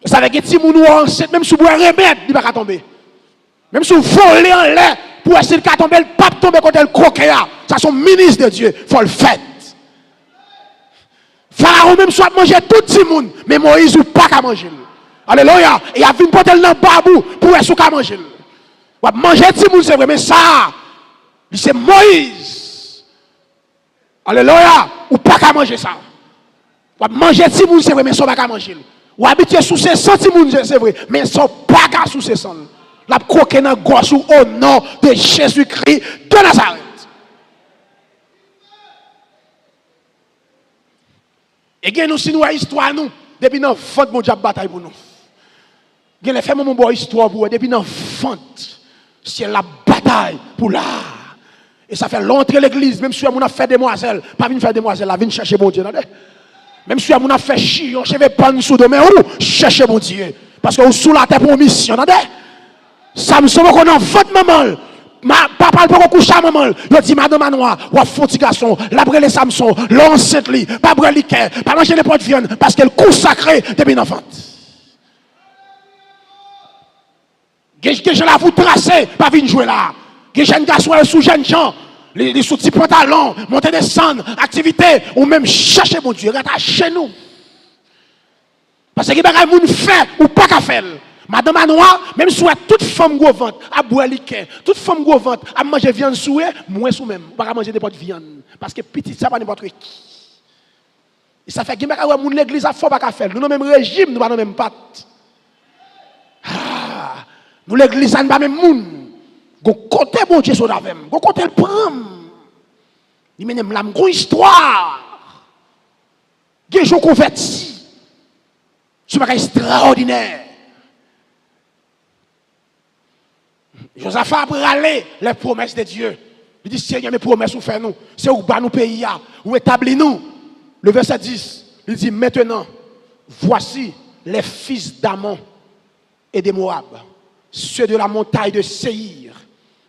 Sa vle gen timoun ou ansent, menm si w bwè remèd, li pa ka tonbe. Menm si w vole anlè pou wè si l ka tonbe, l p ap tonbe kote l kwoke a. Sa se yon minis de Dye, fò l fèt. Farawon menm si w ap manje tout timoun, men Moyiz ou pa ka manje l. Alelouya. E y ap vin pote l nan bab ou pou wè si w ka manje l. W ap manje timoun, se vre, men sa a, li se Moyiz. Alelouya. Ou pa ka manje sa. W ap manje timoun, se vre, men sa w pa ka manje l. W abitye souse san timoun, se vre, men sa w pa ka souse san l. L ap kwoke nan gòj ou, au nom de Jésus-Christ de Nazareth. E gen nou, si nou wè istwa nou, depi nan vant Bondye ap batay pou nou. Genlè fè manman w ba w istwa w pou wè, depi nan vant, syèl la ap batay pou la. E sa fè lè w antre legliz, menm si w wè moun ap fè demwazèl, pa vin fè demwazèl la, vin chèche Bondye, tande. Menm si w wè moun ap fè chiyon, cheve pann sou do, men ou, chèche Bondye. Paske ou sou latè pou yon misyon, tande. Samson poko nan vant manman l. Ma, papa l poko kouche a manman l. Yo di madanm a nwa, w ap fè yon ti gason. L ap rele Samson. Lè w ansent li, pa bwè likè, pa manje nenpòt vyann, paske l konsakre depi nan vant. Gen, gen jan lavi w trase, pa vin jwe la. Gen jèn gason, yo sou jènjan. Li, li sou ti pantalon, monte desann, aktivite, ou menm chèche Bondye, ret ajenou. Paske gen bagay moun fè, ou pa ka fè l. Madanm a nwa, menm si w wè tout fanm gwo vant ap bwè likè, tout fanm gwo vant ap manje vyann soure, mwens ou menm, ou pa ka manje nenpòt vyann. Paske pitit sa pa nenpòt ki. E sa fè gen bagay w wè moun legliz ap fè, ou pa ka fè l. Nou nan menm rejim, nou pa nan menm pat. Nou legliz la, n pa menm moun. Gon kote Bondye sot avè m. Gon kote l pran m. Li mennen m la, m gon istwa. Gen jan w konvèti. Se yon bagay ekstraòdinè. Jozafa ap rale les promesses de Dieu. Li di, Senyè, men pwomès ou fè nou. Se ou k ba nou peyi a. Ou etabli nou. Le verset dix, li di, Maintenant, voici les fils d'Amon et de Moab, ceux de la montagne de Séïr,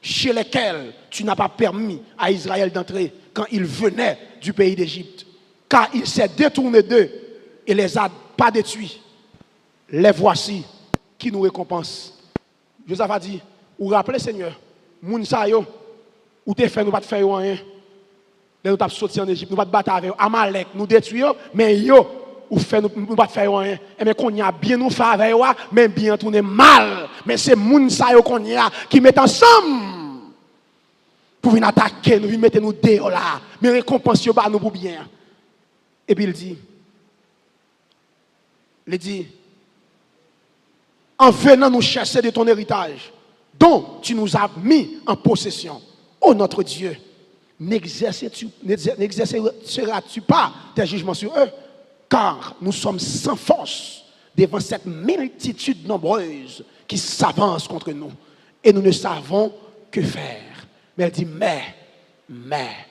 chez lesquels tu n'as pas permis à Israël d'entrer quand il venait du pays d'Égypte, car il s'est détourné d'eux et les a pas détruits. Les voici qui nous récompensent. Jozafa di, ou raple, Senyè, moun sa yo, ou te fè nou pa t fè yo anyen. Lè nou t ap soti ann Ejip, nou pa t batay avè yo. Amalèk, nou detwi yo, men yo, ou fè nou, nou pa t fè yo anyen. Enben, kounye a, byen nou fè avè yo a, men byen an tounen mal. Men se moun sa yo kounye a ki met ansanm pou vin atake nou, vin mete nou deyò la a. Men rekonpans yo ba nou pou byen an. Epi l di, Li di, En venant nous chasser de ton héritage, dont tu nous as mis en possession, ô notre Dieu, n'exerceras-tu n'exerceras-tu pas tes jugements sur eux? Car nous sommes sans force devant cette multitude nombreuse qui s'avance contre nous, et nous ne savons que faire. Men l di, mais, mais,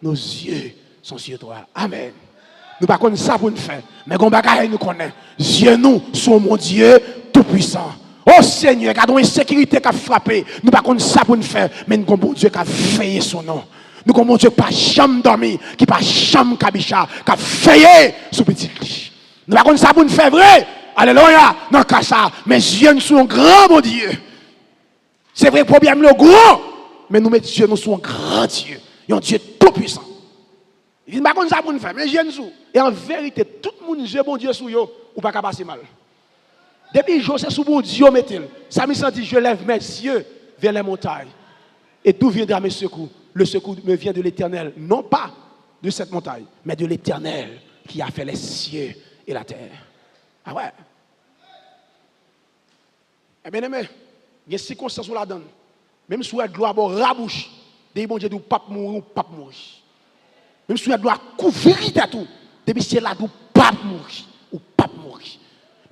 nos yeux sont sur toi. Amen. Nou pa konn sa pou n fè, men gon bagay nou konnen. Zye nou sou yon Bondye toupwisan. O Senyè, gade yon ensekirite k ap frape. Nou pa konn sa pou n fè, men n gon Bondye k ap veye sou nou. Nou gon Bondye k pa janm dòmi, ki pa janm kabicha, k ap veye sou pitit li. Nou pa konn sa pou n fè vre. Alelouya. Nan ka sa, men zye n sou yon gran Bondye. Se vre, pwoblèm yo gwo, men nou met zye nou sou yon gran Dye, yon Dye toupwisan. Li di, m pa konn sa pou n fè, men zye n sou. E an verite, tout moun zye Bondye sou yo, ou pa ka pase mal. Depi jou se sou Bondye yo mete l. Psalmis lan di, Je lève mes yeux vers les montagnes. Et d'où viendra mon secours? Le secours me vient de l'Éternel, non pas de cette montagne, mais de l'Éternel qui a fait les cieux et la terre. Ah ouais. E byeneme, gen sikonstans ou ladan l. Menm si w wè dlo a ba w rabouch, depi Bondye di w p ap mouri, ou p ap mouri. Menm si w wè dlo a kouvri tèt ou, depi syèl la di w p ap mouri, ou p ap mouri.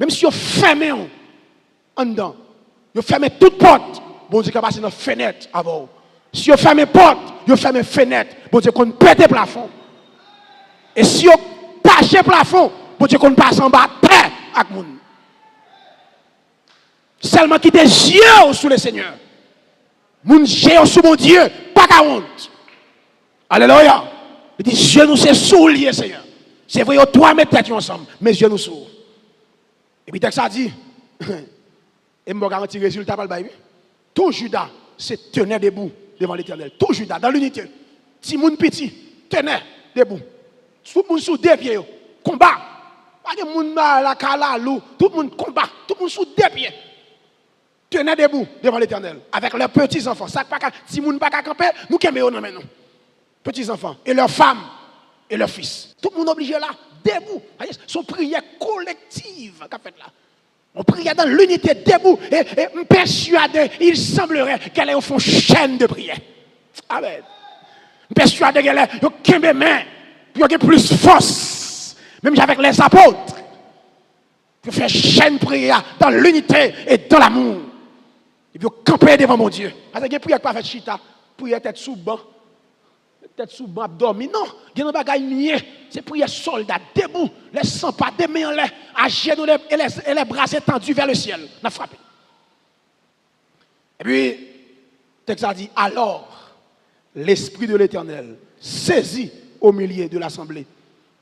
Menm si yo fèmen w anndan, yo fèmen tout pòt, Bondye ka pase nan fenèt avè w. Si yo fèmen pòt, yo fèmen fenèt, Bondye konn pete plafon. E si yo tache plafon, Bondye konn pase anba tè ak moun. Sèlman kite zye w sou Lesenyè. Moun je yo sou Bondye pa ka wont. Alelouya. Li di, zye nou se sou w li ye, Senyè. Se vre, yo twa met tèt yo ansanm, men zye nou sou w. Epi tèks la di, e m ba w garanti rezilta pral bay, wi. Tout Juda se tenait debout devant l'Éternel. Tout Juda, dans l'unité. Timoun piti, tenait debout. Tout moun sou de pye yo. Konba. Pa gen moun la, la kalalou. Tout moun konba. Tout moun sou de pye. Tenait debout devant l'Éternel. Avec leurs petits enfants. Sa k pa ka, timoun pa ka kanpe, nou kenbe yo nan men nou. Petits enfants. Et leurs femmes. Et leurs fils. Tout moun oblije la, debout. Se yon priyè kolektiv k ap fèt la. On priait dans l'unité, debout. Et, et m pèswade, il semblerait, genlè yo fè yon chèn de priyè. Amen. M pèswade, genlè yo kenbe men, pou yo gen plis fòs. Menm jan avèk les apôtres. Pou fè chèn priyè a dans l'unité et dans l'amour. Epi yo kanpe devan Bondye. Paske gen priyè ki pa fèt chita. Priyè tèt sou ban. Tèt sou ban ap dòmi. Non, gen yon bagay m ye. Se priyè sòlda, debout, les cent pas, de men anlè, à genoux, les, et les, et les bras étendus vers le ciel. N ap frape. Epi, tèks la di, Alors, l'Esprit de l'Éternel saisit au milieu de l'assemblée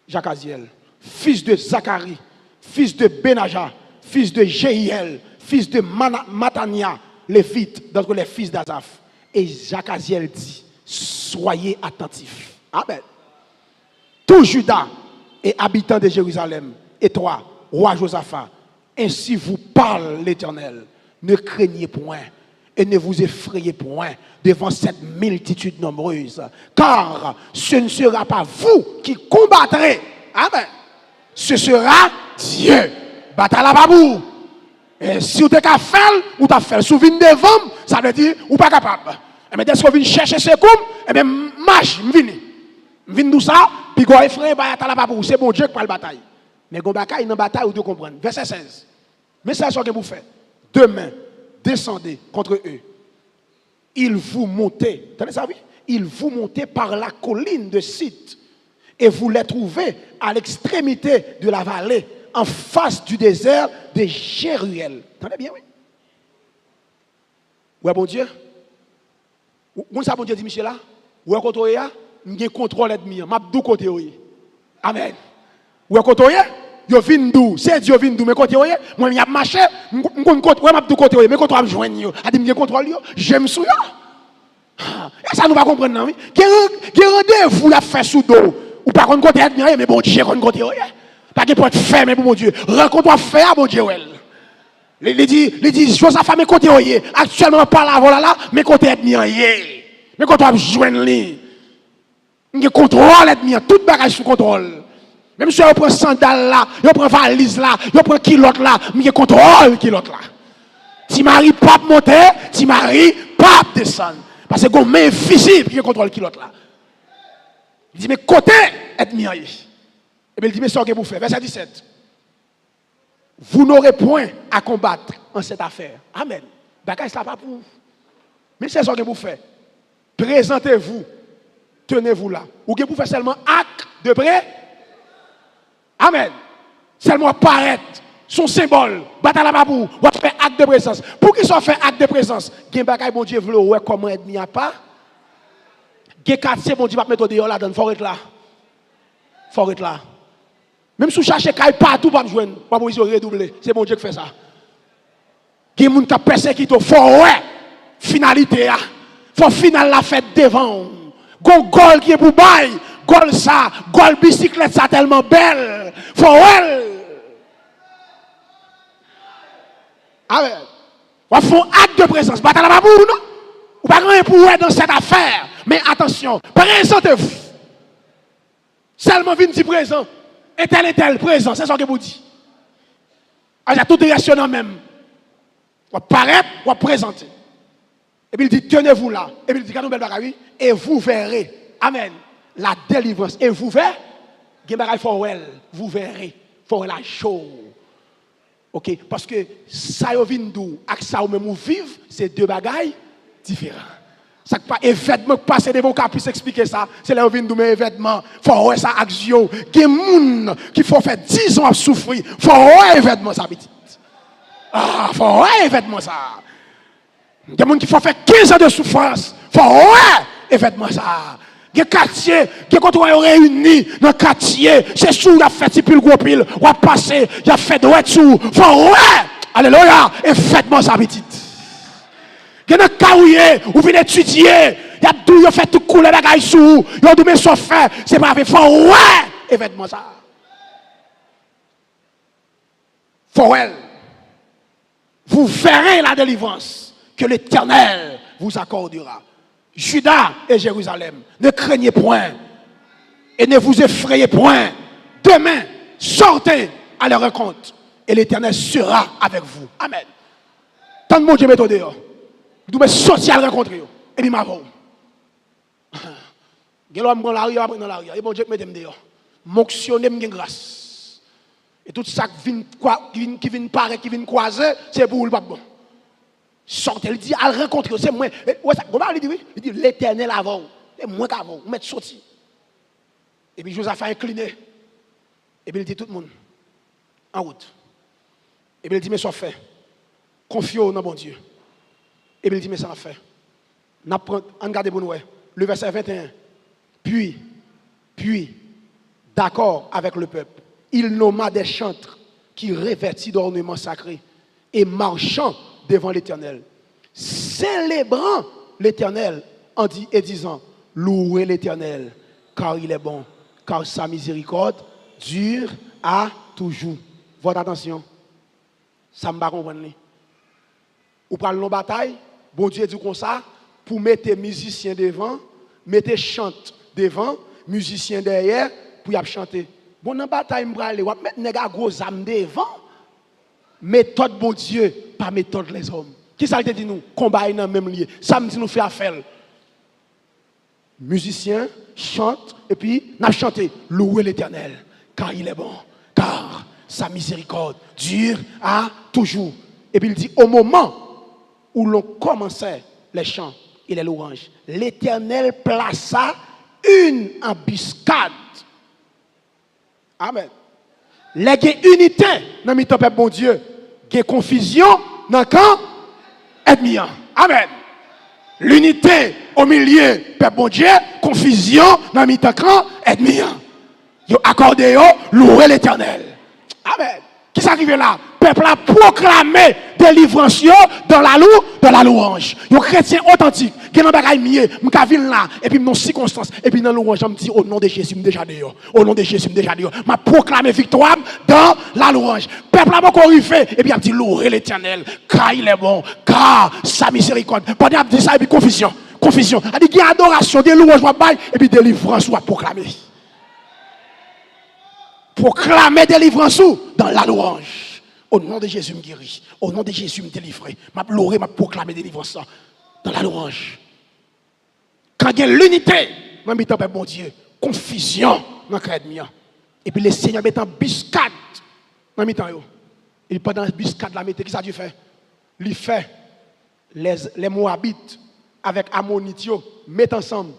Jakaziel, fils de Zacharie, fils de Benaja, fils de Jehiel, fils de Mana- Mattania, Lévite, d'entre les fils d'Asaph. Et Jakaziel dit, Soyez attentifs. Amen. Tout Juda et habitants de Jérusalem, et toi, roi Josaphat, ainsi vous parle l'Éternel, ne craignez point et ne vous effrayez point devant cette multitude nombreuse, car ce ne sera pas vous qui combattrez. Amen. Ce sera Dieu. Batay la pa pou ou. E si w te ka fè l, ou t ap fè l. Si w vin devan m, sa vle di ou pa kapab. Enben, dèske w vin chèche sekou m, enben, m mache, m vini. M vin di w sa, piga w efrayen, bagay la pa pou ou. Se Bondye k pral batay. Men gen yon bagay nan batay ou dwe konprann. Vèsè sèz. Men sa w gen pou w fè. Demain, descendez contre eux. Ils vous montaient, tande sa, wi. Ils vous montaient par la colline de Site et vous les trouvez à l'extrémité de la vallée, en face du désert de Jeruel. Tande byen, wi. Ou wè Bondye? Ou konn sa Bondye di misye la? Ou wè kote w ye a? M gen kontwòl ènmi an. M ap di w kote yo ye. Amèn. Ou wè kote w ye? Yo vin di w. Se di yo vin di w, men kote yo ye? Mwen, m ap mache, m, m konn kote, wè, m ap di w kote yo ye. Men kote w ap jwenn yo. A di m gen kontwòl yo. Je m sou yo. E sa nou pa konprann nan, wi. Gen, gen randevou y ap fè sou do w. Ou pa konn kote ènmi an ye, men Bondye konn kote yo ye. Pa gen pòt fèmen pou Bondye. Rankont w ap fè a, Bondye wè l. Li, li di, li di, Jozafa, men kote yo ye. Aktyèlman, m ap pale avè w la, la, men kote ènmi an ye. Men kote w ap jwenn li. M gen kontwòl ènmi an, tout bagay sou kontwòl. Menm si yo pran sandal la, yo pran valiz la, yo pran kilòt la, m gen kontwòl kilòt la. Ti Mari p ap monte, Ti Mari p ap desann. Paske gen yon men envizib ki gen kontwòl kilòt la. Li di, men kote ènmi an ye? Epi li di, men sa w gen pou w fè. Vèsè disèt. Vous n'aurez point à combattre en cette affaire. Amèn. Bagay sa pa pou ou. Men se sa w gen pou w fè. Présentez-vous. Tenez-vous là. Ou gen pou w fè sèlman ak de prè. Amèn. Sèlman w ap parèt. Se yon senbòl. Batay la pa pou ou. W ap fè ak de prezans. Poukisa w fè ak de prezans? Gen bagay Bondye vle w wè kòman ènmi a pa. Gen katye Bondye p ap mete w deyò ladan l. Fò w ret la. Fò w ret la. Menm si w chache kay patou, w p ap jwenn. W ap oblize redouble. Se Bondye k fè sa. Gen moun k ap pèsekite w. Fò w wè finalite a. Fò final la fèt devan w. Gon gòl ki gen pou bay. Gòl sa, gòl bisiklèt sa tèlman bèl. Fò w wè l. Amèn. W ap fè yon ak de prezans. Batay la pa pou ou, non. Ou pa gen anyen pou w wè dans cette affaire. Men atansyon, prezante w. Sèlman vin di prezan. Entèl, entèl, prezan. Se sa w gen pou w di. Aja tout rès yo nan men m. W ap parèt, w ap prezante. Epi l di, tenez-vous là. Epi l di, gade yon bèl bagay, wi. Et vous verrez. Amèn. La délivrance. Et vous verrez. Gen bagay fò w wè l. Vous verrez. Fò w wè l ak je w. Oke, paske sa yo vin di w ak sa ou menm ou viv, se de bagay diferan. Sa k pa evènman k pase devan w ka plis eksplike sa, se lè yo vin di w, men evènman, fò w wè sa ak zye w. Gen moun ki fè w fè dizan w ap soufri, fò w wè evènman sa, pitit. Ah, fò w wè evènman sa. Gen moun ki fè w fè kenz an de soufrans, fò w wè evènman sa. Gen katye, gen kote w wè yo reyini nan katye, se sou w y ap fè ti pil gwo pil, w ap pase, y ap fè dwèt sou ou. Fò w wè, alelouya, evènman sa, pitit. Gen nan kay ou ye, ou vin etidye, y ap di w yo fè tout koulè bagay sou ou, yo di w men sa w fè, se pa vre, fò w wè evènman sa. Fò w wè l. Vous verrez la délivrance que l'Éternel vous accordera. Juda et Jérusalem, ne craignez point et ne vous effrayez point. Demain, sortez à leur rencontre et l'Éternel sera avec vous. Amèn. Tann Bondye mete w deyò. Li di w, men soti al rankontre yo. Epi m avè w. Gen lè w ap pran lari a, w ap ret nan lari a. E Bondye k mete m deyò. M onksyone, m gen gras. E tout sa k vin, kwa, ki vin, ki vin parèt, ki vin kwaze, se pou ou l p ap bon. Sòti, li di, al rankontre yo, se mwen. E, w wè sa, gon bagay li di wi. Li di, Letènèl avè w. Se mwen k avè w. Ou mèt soti. Epi Jozafa enkline. Epi l di tout moun, an wout. Epi l di, men sa w ap fè. Konfye w nan Bondye. Epi l di, men sa n ap fè. N ap pran, ann gade pou n wè. Le verset vingt et un. Puis, puis, d'accord avec le peuple, il nomma des chantres qui revêtis d'ornements sacrés et marchant devant l'Éternel, célébrant l'Éternel en di-, et disant, louez l'Éternel, car il est bon, car sa miséricorde dure à toujours. Votre attention. Sa m pa konprann li. Ou pral nan batay, Bondye di w konsa, pou mete mizisyen devan, mete chant devan, mizisyen dèyè, pou y ap chante. Bon, nan batay m prale, w ap met nèg a gwo zam devan. Metòd Bondye pa metòd lèzòm. Kisa l te di nou? Konba a nan men m li ye. Sa m di nou fè, a fè l. Mizisyen, chante, epi n ap chante, louez l'Éternel, car il est bon, car sa miséricorde dure à toujours. Epi l di, au moment où l'on commençait les chants et les louanges, l'Éternel plaça une embuscade. Amèn. Lè gen inite nan mitan pèp Bondye, gen konfizyon nan kan ènmi an. Amèn. Linite o milye pèp Bondye, konfizyon nan mitan kan ènmi an. Yo akòde yo, louwe Letènèl. Amèn. Kisa k rive la? Pèp la pwoklame delivrans yo dans la lou-, dans la louange. Yon kretyen otantik, gen nan bagay m ye, m ka vin la, epi m nan sikonstans, epi nan louwanj, m di, o non de Jezi, m deja deyò. O non de Jezi, m deja deyò. M ap pwoklame viktwa m dans la louange. Pèp la poko rive, epi y ap di, louwe Letènèl, car il est bon, car sa miséricorde. Pandan y ap di sa, epi konfizyon, konfizyon. A di, gen adorasyon, gen louwanj w ap bay, epi delivrans ou ap pwoklame. Pwoklame delivrans ou dans la louange. O non de Jezi, m geri. O non de Jezi, m delivre. M ap louwe, m ap pwoklame delivrans la dans la louange. Kan gen linite nan mitan pèp Bondye, konfizyon nan kan ènmi an. Epi Lesenyè mete anbiskad nan mitan yo. Epi pandan anbiskad la mete, kisa Dye fè? Li fè lè, lè Mowabit avèk Amonit yo met ansanm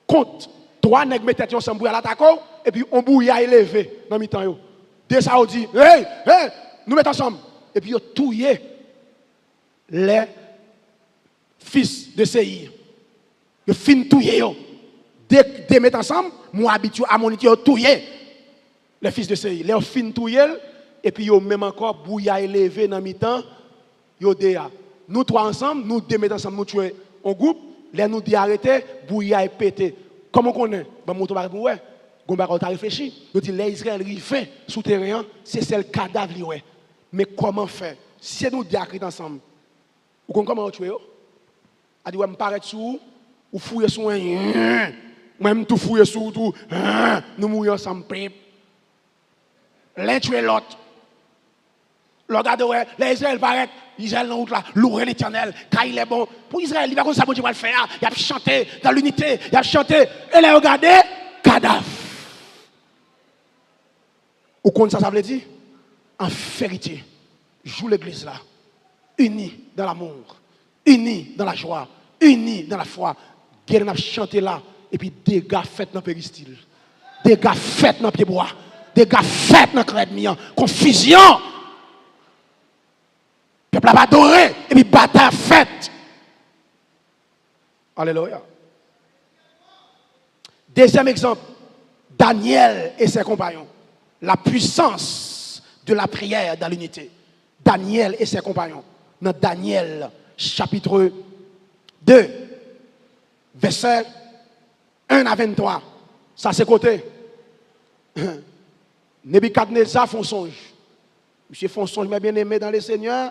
kont twa nèg met tèt yo ansanm pou y al atake w, epi yon bouyay leve nan mitan yo. De sa yo di, hey, hey, nou met ansanm. Epi yo touye lè fis de Seyi. Yo fin touye yo. De, de met ansanm, Mowabit yo, Amonit yo, yo touye lè fis de Seyi. Lè yo fin touye l, epi yo menm ankò, bouyay leve nan mitan yo de a. Nou twa ansanm, nou de met ansanm, nou tchwe yon gwoup. Lè nou de a rete, bouyay pete. Kòman w konnen? Ban m montre w bagay pou w wè. Gon bagay ou ta reflechi. Yo di lè Izrayèl rive sou teren an, se sèl kadav li wè. Men kòman fè? Si se nou de a k ret ansanm, ou konn kòman yo tchwe yo? A di, wè, m parèt sou ou, ou fouye sou mwen, mwen m tou fouye sou ou tou, nou mouri ansanm, pip. Len tchwe lòt. Lè w gade, w wè, lè Izrayèl parèt, Izrayèl nan wout la, louwe Letènèl, car il est bon. Pou Izrayèl, li pa konn sa Bondye pral fè a, y ap chante dans l'unité, y ap chante, e lè yo gade, kadav. Ou konn sa sa vle di? An verite, jou legliz la ini dans l'amour, ini dans la joie, ini dans la foi, gen lè n ap chante la, epi dega fèt nan peristil, dega fèt nan pyebwa, dega fèt nan kan ènmi an, konfizyon. Pèp la ap adore, epi batay ap fèt. Alelouya. Dezyèm egzanp, Daniel et ses compagnons. La puissance de la prière dans l'unité. Daniel et ses compagnons. Nan Daniel, chapitre de, vèsè en a venntwa. Sa se kote Nebikadneza fè yon sonj. Misye fè yon sonj, mes bien-aimés dans le Seigneur.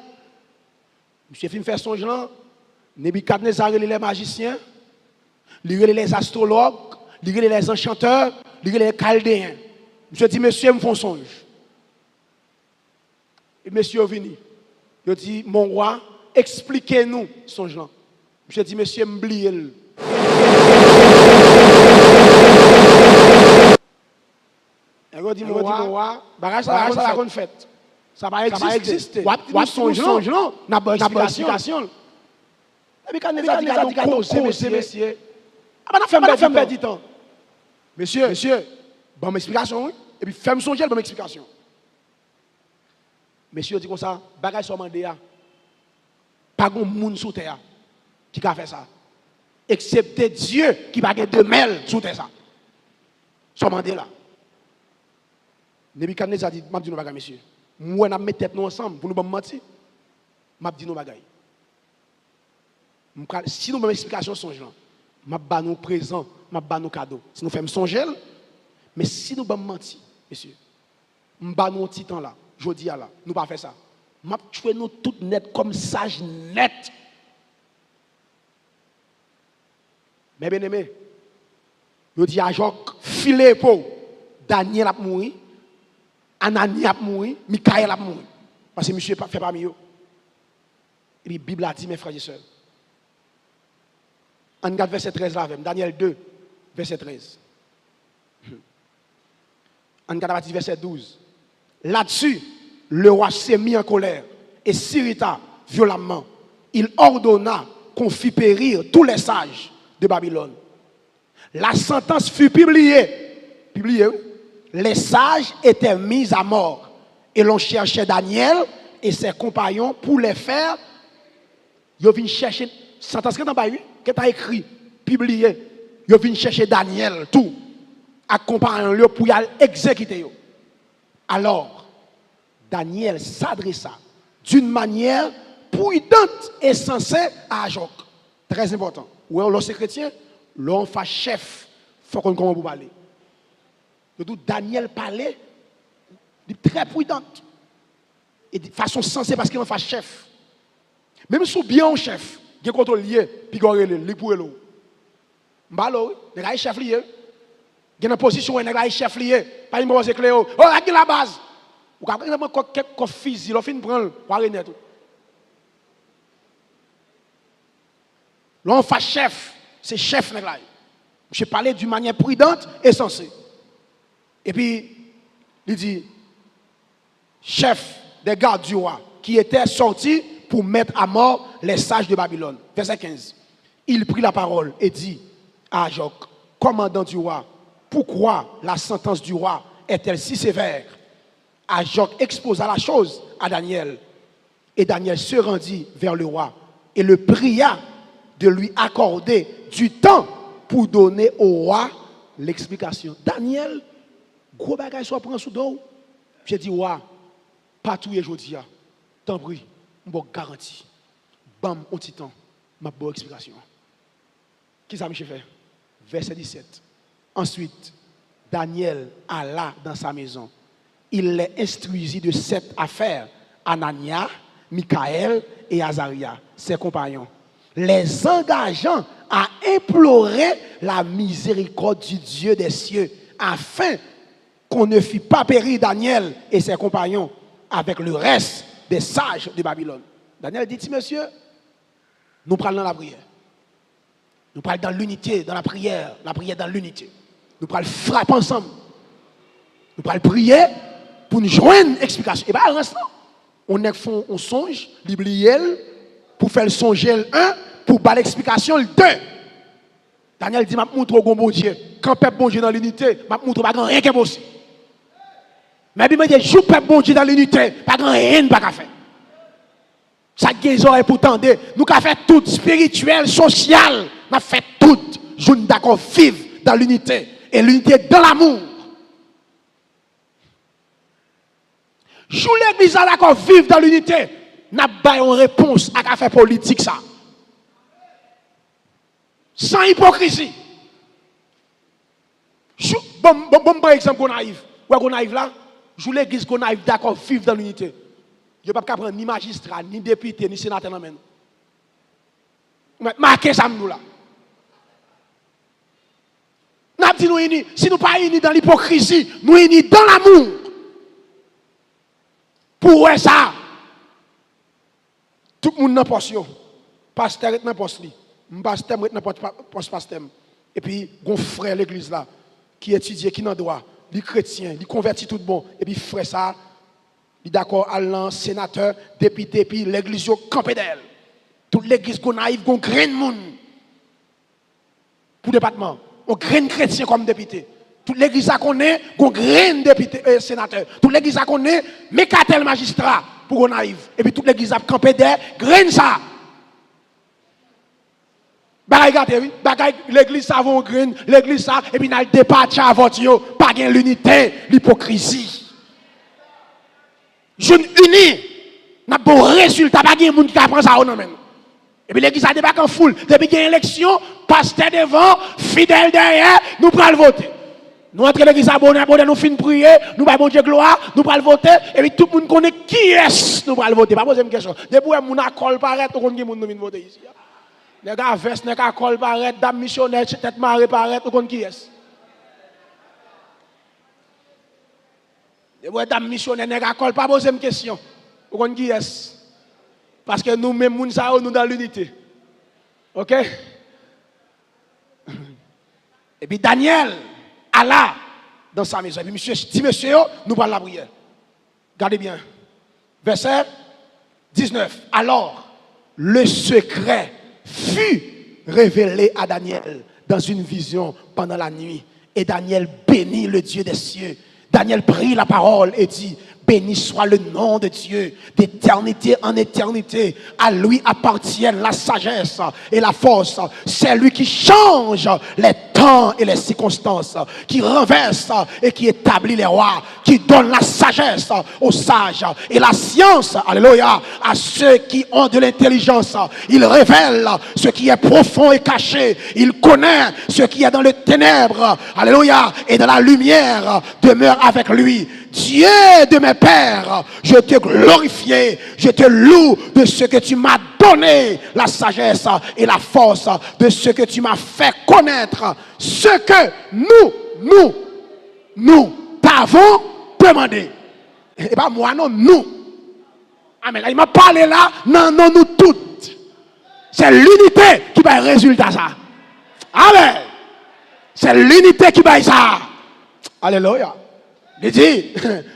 Misye fin fè sonj lan, Nebikadneza rele lè majisyen, li rele lè astwològ, li rele lè anchantè, li rele lè kaldeyen. Misye di, mesye, m fè yon sonj. E mesye yo vini. Yo di, mon roi, eksplike nou sonj lan. Misye di, mesye, m bliye l. Nèg yo di, mon roi, bagay sa la konn fèt. Sa pa egziste. W ap di nou sonj lan, n ap ba w eksplikasyon. Nebikadneza di, gade yon koze, mesye. Apa n ap fè m pèdi tan? Mesye, mesye, ban m eksplikasyon, wi. Epi fè m sonje l, ban m eksplikasyon. Mesye yo di konsa, bagay sa w mande a, pa gon moun sou tè a ki ka fè sa. Eksepte Dye ki pa gen de mèl sou tè sa. Sa w mande la. Nebikadneza di, m ap di nou bagay, mesye. M wè n ap met tèt nou ansanm pou nou ban m manti. M ap di nou bagay. M pral, si nou ban m eksplikasyon sonj lan, m ap ba nou prezan, m ap ba nou kado. Si nou fè m sonje l, men si nou ban m manti, mesye, m ba nou yon ti tan la, jodi a la, nou pa fè sa. M ap tchwe nou tout nèt kòm saj nèt. Mes bien-aimés, yo di Ajòk, file epo w, Danyèl ap mouri, Anani ap mouri, Mikayèl ap mouri. Paske misye pa fè pami yo. Epi Bib la di, mes frères et sœurs. Ann gad vèsè trèz la avè m. Danyèl de, vèsè trèz. Ann gad apati vèsè douz. Là-dessus, le roi se mit en colère et s'irrita violemment. Il ordonna qu'on fît périr tous les sages de Babylone. La sentence fut publiée. Pibliye, wi. Les sages étaient mis à mort. Et l'on cherchait Daniel et ses compagnons pour les faire. Yo vin chèche, santans gentan bay, wi, gentan ekri, pibliye. Yo vin chèche Danyèl tou, ak konpayon l yo pou y al egzekite yo. Alors, Daniel s'adressa d'une manière prudente et sensée à Arioc. Très important. Ou wè, lè w se kretyen, lè w anfas chèf, fò w konn kòman pou w pale. Yo di w Danyèl pale, li trè pridan. E di, fason sanse paske l anfas chèf. Menm si w byen yon chèf, gen kote w l ye, piga w rele l, li pou rele w. M pale w, wi. Nèg la e chèf li ye. Gen nan pozisyon w wè nèg la e chèf li ye. Pa vin pran se kle yo. O, ak gen la baz. Ou ka pran kèk kòf fizi, lè w fin pran l, w a renèt ou. Lè w anfas chèf, se chèf nèg la ye. Misye pale d'une manière prudente et sensée. Epi, li di, chef des gardes du roi, qui était sorti pour mettre à mort les sages de Babylone. Verset quinze. Il prit la parole et dit à Arioc, commandant du roi, pourquoi la sentence du roi est-elle si sévère? Arioc exposa la chose à Daniel. Et Daniel se rendit vers le roi et le pria de lui accorder du temps pour donner au roi l'explication. Daniel, gwo bagay sa w pran sou do w. Misye di, wa, pa touye jodi a. Tanpri, m ba w garanti. Ban m yon ti tan, m ap ba w eksplikasyon an. Kisa misye fè? Verset dix-sept. Ensuite, Daniel alla dans sa maison. Il les instruisit de cette affaire, Anania, Michaël et Azaria, ses compagnons, les engageant à implorer la miséricorde du Dieu des cieux, afin qu'on ne fît pas périr Daniel et ses compagnons avec le reste des sages de Babylone. Daniel di, ti mesye, nou pral nan lapriyè. Nou pral dans l'unité, dans la prière, la prière dans l'unité. Nou pral frape ansanm. Nou pral priye pou n jwenn eksplikasyon. E pa rans non. On nèg fè yon sonj, li bliye l, pou fè l sonje l, en, pou ba l eksplikasyon l, de. Daniel di, m ap montre w gon Bondye. Kan pèp Bondye nan linite, m ap montre w pa gen anyen ki enposib. Men Bib la di, jou pèp Bondye nan linite, pa gen anyen n pa ka fè. Sa k gen zòrèy pou tande, nou ka fè tout, espirityèl, sosyal, n ap fè tout, jou n dakò viv dans l'unité. Et l'unité dans l'amour. Jou legliz la dakò viv dans l'unité, n ap bay yon repons ak afè politik sa. San ipokrizi. Jou, bon, bon, bon, m pran egzanp Gonayiv. Ou wè Gonayiv la? Jou legliz Gonayiv dakò viv dans l'unité, yo p ap ka pran ni majistra, ni depite, ni senatè nan men nou. Ou mèt make sa m di w la. N ap di nou ini. Si nou pa ini dans l'hypocrisie, nou ini dans l'amour. Pou w wè sa. Tout moun nan pòs yo. Pastè ret nan pòs li. M pastè, m ret nan pòs pa-, pòs pastè m. Epi, gon frè legliz la, ki etidye, ki nan dwa, li kretyen, li konvèti tout bon. Epi frè sa, li dakò al nan senatè, depite, epi legliz yo kanpe dèyè l. Tout legliz Gonayiv gon grenn moun pou depatman. On grenn kretyen kòm depite. Tout legliz la konnen gon grenn depite, e, senatè. Tout legliz la konnen men katèl majistra pou Gonayiv. Epi tout legliz la ap kanpe dèyè grenn sa. Bagay gate, wi. Bagay legliz sa voye on grenn, legliz sa, epi n al depatcha vòt yo. Pa gen linite, lipokrizi. Jou n ini, n ap ba w rezilta, pa gen moun ki ka pran sa yo nan men nou. Epi legliz la debake an foul. Depi gen eleksyon, pastè devan, fidèl dèyè, nou pral vote. Nou antre legliz la bonè, bonè, nou fin priye, nou bay Bondye glwa, nou pral vote, epi tout moun konnen kiyès nou pral vote. Pa poze m kesyon. Depi w wè moun a kòl parèt, ou konn ki moun nou vin vote isi a. Nèg a vès, nèg a kòl parèt, dam misyonè, tèt mare parèt, ou konn kiyès. Depi w wè dam misyonè, nèg a kòl, pa poze m kesyon. Ou konn kiyès? Paske nou menm moun sa yo, nou dans l'unité. Oke? Epi Daniel alla dans sa maison. Epi misye di mesye yo, nou pral lapriyè. Gade byen. Vèsè diznèf. Alors, le secret fut révélé à Daniel dans une vision pendant la nuit. Et Daniel bénit le Dieu des cieux. Daniel prit la parole et dit, Béni soit le nom de Dieu, d'éternité en éternité. À lui appartiennent la sagesse et la force. C'est lui qui change les temps et les circonstances, qui renverse et qui établit les rois, qui donne la sagesse aux sages et la science, alléluia, à ceux qui ont de l'intelligence. Il révèle ce qui est profond et caché. Il connaît ce qui est dans les ténèbres, alléluia, et dans la lumière demeure avec lui. Dieu de mes pères, je te glorifie, je te loue de ce que tu m'as donné, la sagesse et la force, de ce que tu m'as fait connaître, ce que nous, nous, nous t'avons demandé. E pa mwa non, nou. Amèn. M ap pale la nan non nou tout. Se linite ki bay rezilta sa. Amèn. Se linite ki bay sa. Alelouya. Li di,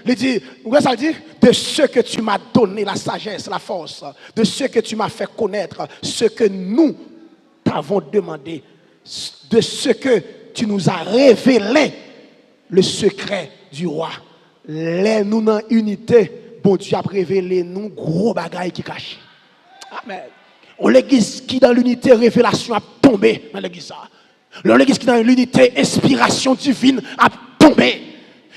li di, ou wè sa l di? De ce que tu m'as donné la sagesse, la force, de ce que tu m'as fait connaître, ce que nous t'avons demandé, de ce que tu nous as révélé, le secret du roi. Lè nou nan inite, Bondye ap revele nou gwo bagay ki kache. Amèn. Yon legliz ki nan linite, revelasyon ap tonbe nan legliz sa. Yon legliz ki nan linite, enspirasyon divin ap tonbe.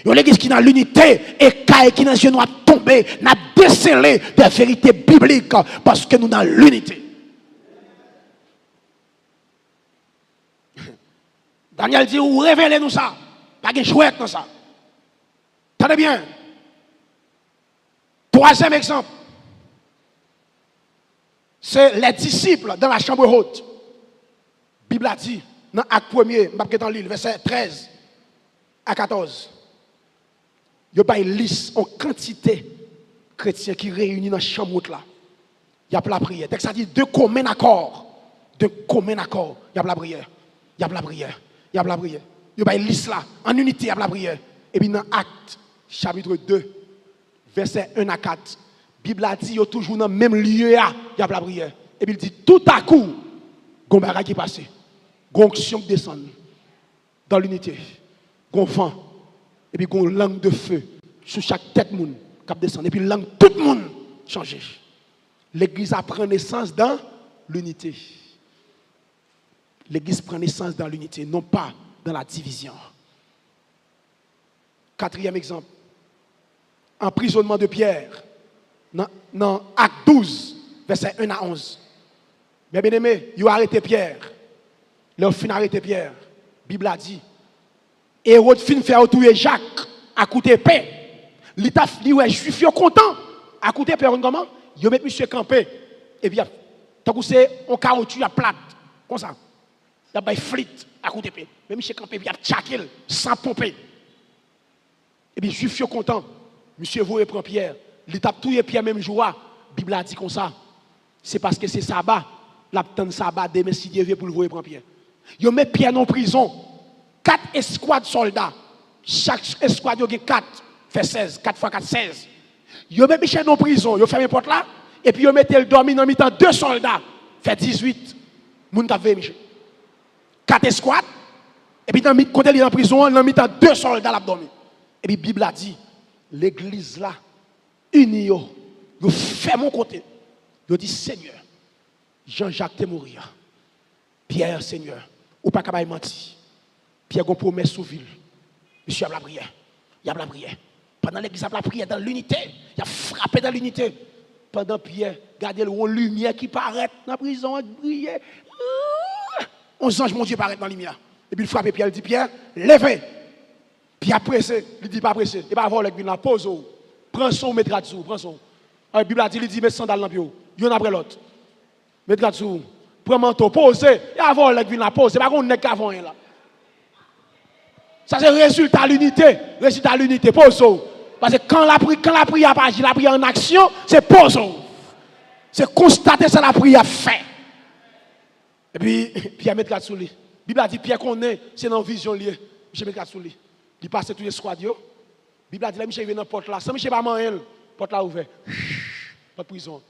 Yon legliz ki nan linite, ekay ki nan je nou ap tonbe. N ap desele de verite biblik paske nou nan linite. Daniel di, ou revele nou sa. Pa gen jwèt nan sa. Tande byen. Twazyèm egzanp, se les disciples dans la chambre haute. Bib la di, nan Ak premye, m p ap gentan li l, vèsè trèz a katòz. Yo bay lis yon kantite kretyen ki reyini nan chanm wot la. Y ap lapriyè. Tèks la di, de commun accord. De commun accord. Y ap lapriyè. Y ap lapriyè. Y ap lapriyè. Yo bay lis la. An inite, y ap lapriyè. Epi nan Ak, chapit de, vèsè en a kat, Bib la di yo toujou nan menm lye a, y ap lapriyè. Epi l di, toutakou, gon bagay ki pase. Gon onksyon k desann. Dans l'unité. Gon van. Epi gon lang de fe sou chak tèt moun k ap desann. Epi lang tout moun chanje. Legliz la pran nesans dans l'unité. Legliz pran nesans dans l'unité, non pas dans la division. Katriyèm egzanp, anprizonnman de Pyè nan, nan Ak douz, vèsè en a onz. Mè byeneme, yo arete Pyè. Lè yo fin arete Pyè, Bib la di, Ewòd fin fè yo touye Jak a kout epe. Li ta, li wè Jwif yo kontan a kout epe, ou konn kòman? Yo met misye kanpe, epi y ap, tankou se yon kawotchou y ap plat, konsa. Y ap bay flit a kout epe. Men misye kanpe, epi y ap tchake l, san ponpe. Epi Jwif yo kontan. Misye voye pran Pyè. Li t ap touye Pyè menm jou a. Bib la di konsa, se paske se saba, l ap tann saba, demen si Dye vle, pou l voye pran Pyè. Yo met Pyè nan prizon. Kat eskwad sòlda. Chak eskwad yo gen kat. Fè sèz. Kat fwa kat, sèz. Yo met misye nan prizon. Yo fèmen pòt la. Epi yo mete l dòmi nan mitan de sòlda. Fè dizuit. Moun k ap veye misye. Kat eskwad. Epi nan mi-, kote li nan prizon an, nan mitan de sòlda l ap dòmi. Epi Bib la di, legliz la ini yo, yo fèmen yon kote. Yo di, Senyè, Jan Jak te mouri a, Pyè, Senyè, ou pa ka bay manti. Pyè gon pwomès sou vi l. Mesye ap lapriyè. Y ap lapriyè. Pandan legliz ap lapriyè dans l'unité, y ap frape dans l'unité. Pandan Pyè, gade l, yon limyè ki parèt nan prizon an, k briye. Ah! Yon zanj Bondye parèt nan limyè a. Epi l frape Pyè, l di, Pyè, leve! Pyè ap prese, li di, pa prese, e pa vòlè k vin la, poze w. Pran san w, met rad sou w, pran san w. Bib la di, li di, met sandal nan pye w, youn apre lòt. Met rad sou ou. Pran manto, poze. E a vòlè k vin la, poze. Pa gen yon nèg ka vòlè la. Sa se rezilta linite. Rezilta linite. Poze w. Paske kan lapri, kan lapriyè ap aji, lapriyè an aksyon, se poze w. Se konstate sa lapriyè ap fè. Epi, Pyè met rad sou li. Bib la di Pyè konnen se nan vizyon l ye. Misye met rad sou li. Li pase tout eskwad yo. Bib la di lè misye rive nan pòt la, san misye pa manyen l, pòt la ouvè. Pòt prizon an.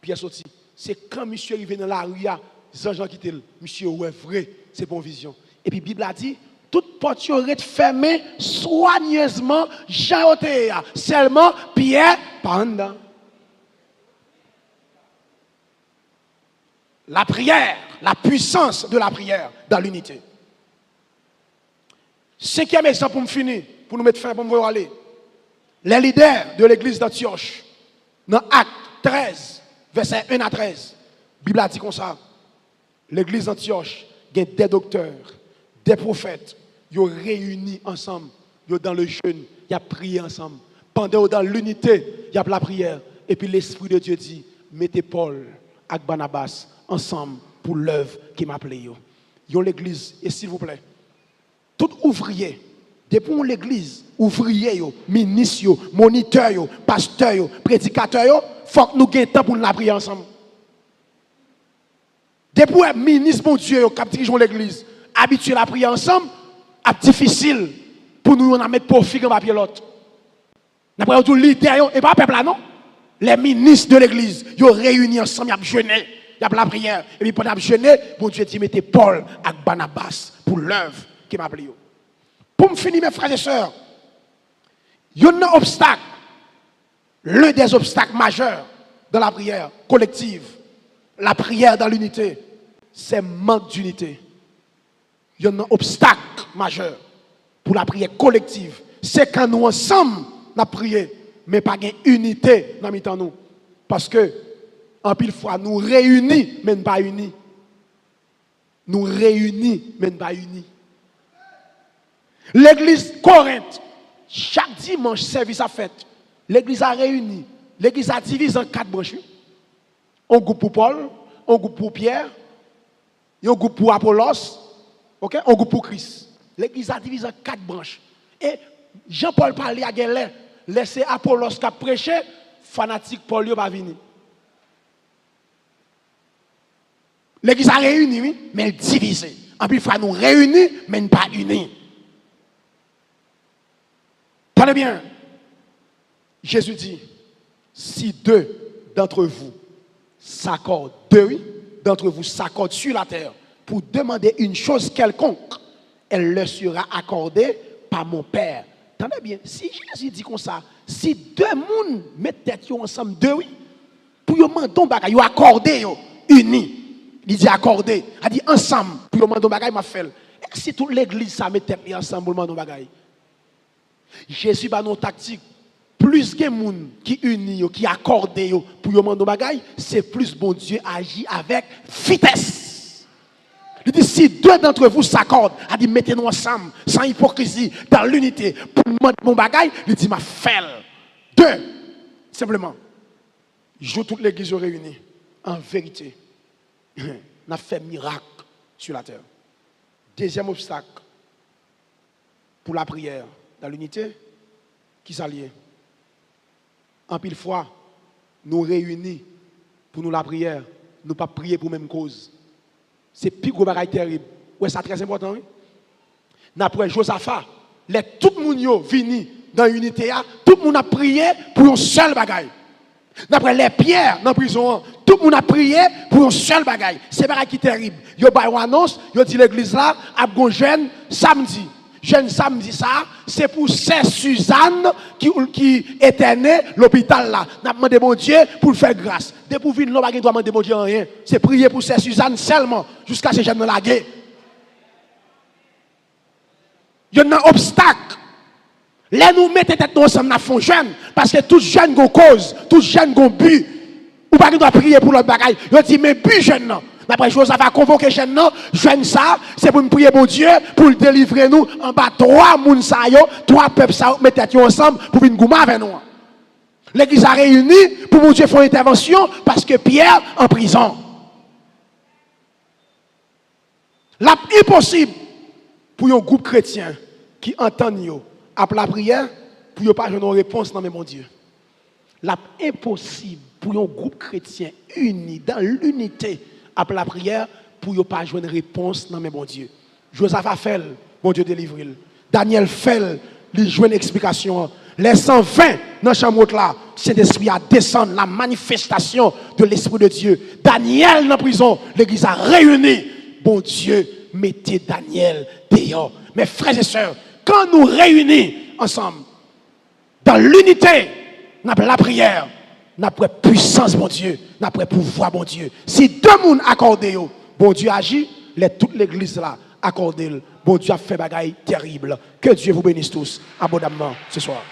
Pyè soti. Se kan misye rive nan lari a, zanj lan kite l. Misye wè vre, se pa yon vizyon. Epi Bib la di, tout pòt yo ret fèmen swanyezman, jan yo te ye a. Sèlman, Pyè pa anndan. La prière, la puissance de la prière dans l'unité. Senkyèm egzanp pou m fini, pou nou met fen, pou m voye w ale. Les leaders de l'église d'Antioche, nan Ak trèz, vèsè en a trèz, Bib la di konsa, legliz Antioche gen de doktè, de pwofèt, yo reyini ansanm, yo dans le jeûne, y ap priye ansanm. Pandan yo dans l'unité, y ap lapriyè. Epi Lespri de Dye di, mete Pòl ak Banabas ansanm pou lèv ke m aple yo. Yon legliz, e silvouplè, tout ouvriye, depi yon legliz, ouvriye yo, minis yo, monitè yo, pastè yo, predikatè yo, fòk nou gen tan pou n lapriyè ansanm. Depi w wè minis Bondye yo k ap dirije yon legliz abitye lapriyè ansanm, ap difisil pou nou youn ap met po fig anba pye lòt. N ap wè yo di w lidè yo, e pa pèp la non. Les ministres de l'église, yo reyini ansanm, y ap jene, y ap lapriyè. Epi pandan y ap jene, Bondye di mete Pòl ak Banabas pou lèv ke m aple yo. Pou m fini, mes frères et sœurs, youn nan obstak, l'un des obstacles majeurs dans la prière collective, la prière dans l'unité, c'est manque d'unité. Youn nan obstak majè pou lapriyè kolektiv, se kan nou ansanm n ap priye, men pa gen inite nan mitan nou. Paske, anpil fwa, nou reyini, men n pa ini. Nou reyini, men n pa ini. Legliz Korent, chak dimanch, sèvis ap fèt. Legliz la reyini. Legliz la divize an kat branch, wi. Yon gwoup pou Pòl, yon gwoup pou Pyè, yon gwoup pou Apolos, oke? Yon gwoup pou Kris. Legliz la divize an kat branch. E jan Pòl pale a, gen lè, lè se Apolos k ap preche, fanatik Pòl yo pa vini. Legliz la reyini, wi, men l divize. Anpil fwa, nou reyini, men n pa ini. Tande byen. Jezi di, si deux d'entre vous s'accordent, deux, wi, d'entre vous s'accordent sur la terre pour demander une chose quelconque, elle leur sera accordée par mon Père. Tande byen, si Jezi di konsa, si de moun met tèt yo ansanm, de, wi, pou yo mande yon bagay, yo akòde yo, ini. Li di akòde, sa di ansanm, pou yo mande yon bagay, m ap fè l. E si tout legliz sa met tèt li ansanm pou l mande yon bagay? Jezi ba nou yon taktik. Plis gen moun ki ini yo, ki akòde yo pou yo mande yon bagay, se plis Bondye aji avèk vitès. Li di, si deux d'entre vous s'accordent, sa di mete nou ansanm, san ipokrizi, dans l'unité, pou n mande yon bagay, li di, m ap fè l. De, senpleman, jou tout legliz yo reyini, an verite, n ap fè mirak sou latè. Dezyèm obstak, pou lapriyè dans l'unité, kisa l ye? Anpil fwa, nou reyini pou nou lapriyè, nou p ap priye pou menm koz. Se pi gwo bagay terib. Ou wè sa trè enpòtan, wi. N ap wè Jozafa, lè tout moun yo vini nan inite a, tout moun ap priye pou yon sèl bagay. N ap wè lè Pyè nan prizon an, tout moun ap priye pou yon sèl bagay. Se bagay ki terib. Yo bay yon anons, yo di legliz la ap gon jèn samdi. Jèn samdi sa a, se pou sè Sizàn ki, ki entène lopital la. N ap mande Bondye pou l fè gras. Depi w vin la, w pa gen dwa mande Bondye anyen. Se priye pou sè Sizàn sèlman, jiskaske jèn nan lage. Youn nan obstak. Lè nou mete tèt nou ansanm, n ap fè yon jèn, paske tout jèn gon koz, tout jèn gon bi. Ou pa gen dwa priye pou lòt bagay. Yo di, men bi jèn nan. N ap wè Jozafa konvoke jèn nan, jèn sa, se pou n priye Bondye, pou l delivre nou anba twa moun sa yo, twa pèp sa yo, met tèt yo ansanm pou vin goumen avè nou an. Legliz la reyini pou Bondye fè yon entèvansyon, paske Pyè an prizon. L ap enposib pou yon gwoup kretyen ki antann yo ap lapriyè, pou yo pa jwenn yon repons nan men Bondye. L ap enposib pou yon gwoup kretyen ini dan linite ap lapriyè pou yo pa jwenn repons nan men Bondye. Jozafa fè l, Bondye delivre l. Danyèl fè l, li jwenn eksplikasyon an. Lè san ven nan chanm wot la, Sentespri a desann, la manifestation de l'Esprit de Dieu. Danyèl nan prizon, legliz la reyini. Bondye mete Danyèl deyò. Men frè e sè, kan nou reyini ansanm, dan linite, n ap lapriyè, n ap wè pwisans Bondye, n ap wè pouvwa Bondye. Si de moun akòde yo, Bondye aji, lè tout legliz la akòde l, Bondye ap fè bagay terib. Que Dieu vous bénisse tous abondamman ce soir.